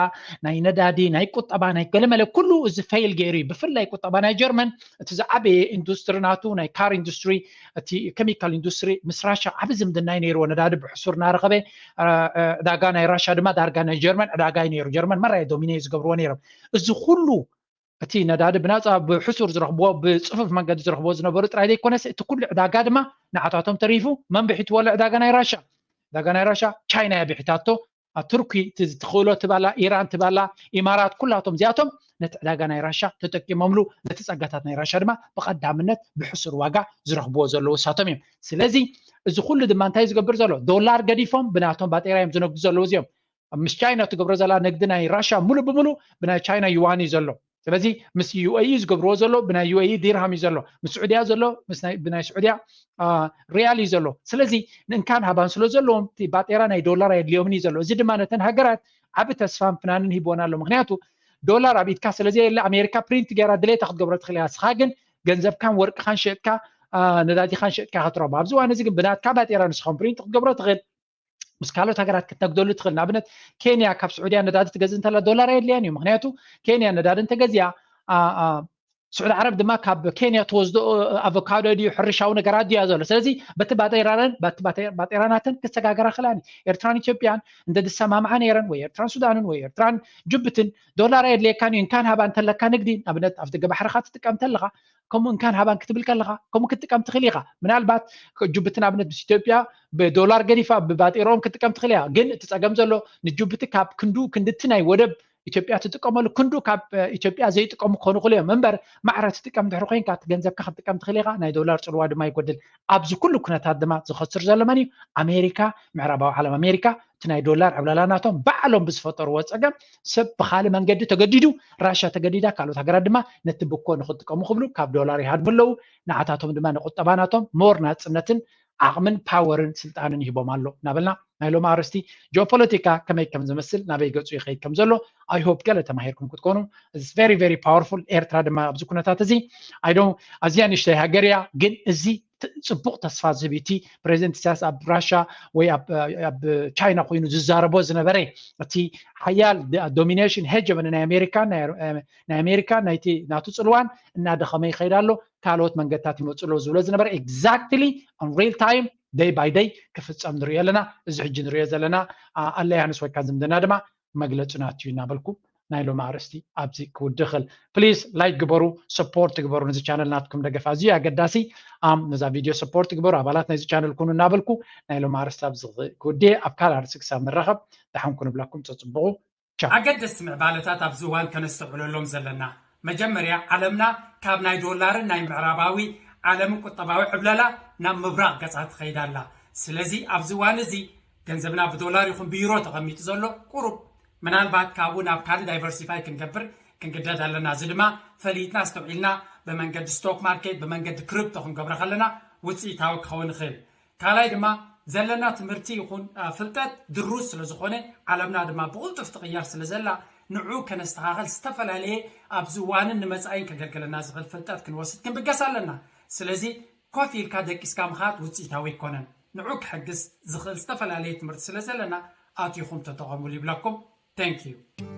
ናይ ነዳዲ፣ ናይ ቁጠባ፣ ናይ ገለመለ ኩሉ እዚ ፌል ገይሩ እዩ። ብፍላይ ቁጠባ ናይ ጀርመን እቲ ዝዓበየ ኢንዱስትሪ ናቱ ናይ ካር ኢንዱስትሪ፣ እቲ ኬሚካል ኢንዱስትሪ ምስ ራሽያ ዓቢ ዝምድና እዩ ነይርዎ። ነዳዲ ብሕሱር እናረኸበ ዕዳጋ ናይ ራሽያ ድማ ዳርጋ ናይ ጀርመን ዕዳጋ እዩ ነይሩ። ጀርመን መራየ ዶሚኔ ዝገብርዎ ነይሮም። እዚ ኩሉ እቲ ነዳዲ ብናፃ ብሕሱር ዝረኽብዎ ብፅፉፍ መንገዲ ዝረኽብዎ ዝነበሩ ጥራይ ዘይኮነስ እቲ ኩሉ ዕዳጋ ድማ ንዓታቶም ተሪፉ መን ብሒትዎ ኣሎ? ዕዳጋ ናይ ራሻ። ዕዳጋ ናይ ራሻ ቻይና እያ ብሒታቶ። ቱርኪ ትኽእሎ ትባላ፣ ኢራን ትባላ፣ ኢማራት ኩላቶም እዚኣቶም ነቲ ዕዳጋ ናይ ራሻ ተጠቂሞምሉ ነቲ ፀጋታት ናይ ራሻ ድማ ብቐዳምነት ብሕሱር ዋጋ ዝረኽብዎ ዘለዉ እሳቶም እዮም። ስለዚ እዚ ኩሉ ድማ እንታይ ዝገብር ዘሎ? ዶላር ገዲፎም ብናቶም ባጤራ እዮም ዝነግዱ ዘለዉ እዚኦም። ምስ ቻይና ትገብሮ ዘላ ንግዲ ናይ ራሻ ሙሉ ብሙሉ ብናይ ቻይና ዩዋን እዩ ዘሎ። ስለዚ ምስ ዩ ኤ ኢ ዝገብርዎ ዘሎ ብናይ ዩ ኤ ኢ ዲርሃም እዩ ዘሎ፣ ምስ ስዑድያ ዘሎ ብናይ ስዑድያ ሪያል እዩ ዘሎ። ስለዚ ንእንካን ሃባን ስለ ዘለዎም እቲ ባጤራ ናይ ዶላር ኣየድልዮምን እዩ ዘሎ። እዚ ድማ ነተን ሃገራት ዓቢ ተስፋን ፍናንን ሂብወን ኣሎ። ምክንያቱ ዶላር ኣብ ኢድካ ስለዘየለ ኣሜሪካ ፕሪንት ገይራ ድሌታ ክትገብሮ ትኽእል እያ። ንስኻ ግን ገንዘብካን ወርቅኻን ሸጥካ ነዳዲኻን ሸጥካ ክትረቦ። ኣብዚ እዋን እዚ ግን ብናትካ ባጤራ ንስኻን ፕሪንት ክትገብሮ ትኽእል። ምስ ካልኦት ሃገራት ክትነግደሉ ትኽእል። ንኣብነት ኬንያ ካብ ስዑድያ ነዳዲ ትገዝእ እንተላ ዶላር ኣየድልያን እዩ። ምክንያቱ ኬንያ ነዳዲ እንተገዚኣ ስዑዲ ዓረብ ድማ ካብ ኬንያ ትወስዶ ኣቮካዶ ድዩ ሕርሻዊ ነገራት ድያ ዘሎ። ስለዚ በቲ ባጤራን ባጤራናትን ክሰጋገራ ክላኒ ኤርትራን ኢትዮጵያን እንተ ዝሰማምዓ ነይረን ወይ ኤርትራን ሱዳንን ወይ ኤርትራን ጅቡትን ዶላር ኣየድልየካን እዩ። እንካን ሃባ እንተለካ ንግዲ ንኣብነት ኣብ ደገ ባሕርኻ ትጥቀም እንተለኻ ከምኡ እንካን ሃባን ክትብል ከለኻ ከምኡ ክትጥቀም ትኽእል ኢኻ። ምናልባት ጅቡቲ ንኣብነት ምስ ኢትዮጵያ ብዶላር ገዲፋ ብባጤሮም ክትጥቀም ትኽእል እያ። ግን እቲ ፀገም ዘሎ ንጅቡቲ ካብ ክንዱ ክንድቲ ናይ ወደብ ኢትዮጵያ ትጥቀመሉ ክንዱ ካብ ኢትዮጵያ ዘይጥቀሙ ክኾኑ ይኽእሉ እዮም እምበር ማዕረ ትጥቀም ድሕሪ ኮይንካ እቲ ገንዘብካ ክትጥቀም ትኽእል ኢኻ። ናይ ዶላር ፅልዋ ድማ ይጎድል። ኣብዚ ኩሉ ኩነታት ድማ ዝኸስር ዘሎ መን እዩ? ኣሜሪካ፣ ምዕራባዊ ዓለም ኣሜሪካ እቲ ናይ ዶላር ዕብላላ ናቶም ባዕሎም ብዝፈጠርዎ ፀገም ሰብ ብካልእ መንገዲ ተገዲዱ ራሻ ተገዲዳ ካልኦት ሃገራት ድማ ነቲ ብኮ ንክጥቀሙ ክብሉ ካብ ዶላር ይሃድሙ ኣለዉ። ንዓታቶም ድማ ንቁጠባ ናቶም ሞር ናፅነትን ዓቕምን ፓወርን ስልጣንን ይህቦም ኣሎ እናበልና ናይ ሎሚ ኣርእስቲ ጂኦፖለቲካ ከመይ ከም ዝመስል ናበይ ገፁ ይኸይድ ከም ዘሎ I hope ገለ ተማሂርኩም ክትኮኑ። It's very very powerful። ኤርትራ ድማ ኣብዚ ኩነታት እዚ I don't ኣዝያ ንእሽተይ ሃገር እያ ግን እዚ ጽቡቕ ተስፋ ዝህብ እዩ። እቲ ፕሬዚደንት ኢሳያስ ኣብ ራሻ ወይ ኣብ ቻይና ኮይኑ ዝዛረቦ ዝነበረ እቲ ሓያል ዶሚኔሽን ሄጀመኒ ናይ ኣሜሪካ ናይ ኣሜሪካ ናይቲ ናቱ ጽልዋን እናደኸመ ይኸይድ ኣሎ፣ ካልኦት መንገድታት ይመፁ ኣለዉ ዝብሎ ዝነበረ exactly on real time day by day ክፍፀም ንሪኦ ኣለና። እዚ ሕጂ ንሪኦ ዘለና ኣለያንስ ወይ ከዓ ዝምድና ድማ መግለፂ ናቱ እዩ እናበልኩ ናይ ሎሚ ኣርእስቲ ኣብዚ ክውድእ ይኽእል። ፕሊዝ ላይክ ግበሩ፣ ሰፖርት ግበሩ። ነዚ ቻነል ናትኩም ደገፍ ኣዝዩ ኣገዳሲ ኣም ነዛ ቪድዮ ሰፖርት ግበሩ፣ ኣባላት ናይዚ ቻነል ኩኑ እናበልኩ ናይ ሎሚ ኣርእስቲ ኣብዚ ክውድእ። ኣብ ካልእ ኣርእስቲ ክሳብ ንራኸብ ደሓን ኩኑ ብለኩም። ፀፅብቑ። ቻው። ኣገደስቲ ምዕባለታት ኣብዚ እዋን ከነስተውዕለሎም ዘለና፣ መጀመርያ ዓለምና ካብ ናይ ዶላርን ናይ ምዕራባዊ ዓለምን ቁጠባዊ ዕብለላ ናብ ምብራቕ ገጻ ትኸይድ ኣላ። ስለዚ ኣብዚ እዋን እዚ ገንዘብና ብዶላር ይኹን ብዩሮ ተቐሚጡ ዘሎ ቁሩብ ምናልባት ካብኡ ናብ ካልእ ዳይቨርሲፋይ ክንገብር ክንግደድ ኣለና። እዚ ድማ ፈሊጥና ኣስተውዒልና ብመንገዲ ስቶክ ማርኬት ብመንገዲ ክሪፕቶ ክንገብሮ ከለና ውፅኢታዊ ክኸውን ይኽእል። ካልኣይ ድማ ዘለና ትምህርቲ ይኹን ፍልጠት ድሩዝ ስለ ዝኾነ ዓለምና ድማ ብቕልጡፍ ትቕየር ስለ ዘላ ንዑ ከነስተኻኸል ዝተፈላለየ ኣብዚ እዋንን ንመፃኢን ከገልግለና ዝኽእል ፍልጠት ክንወስድ ክንብገስ ኣለና። ስለዚ ኮፍ ኢልካ ደቂስካ ምኻድ ውፅኢታዊ ኣይኮነን። ንዑ ክሕግዝ ዝኽእል ዝተፈላለየ ትምህርቲ ስለ ዘለና ኣቲኹም ተጠቐሙሉ ይብለኩም። Thank you።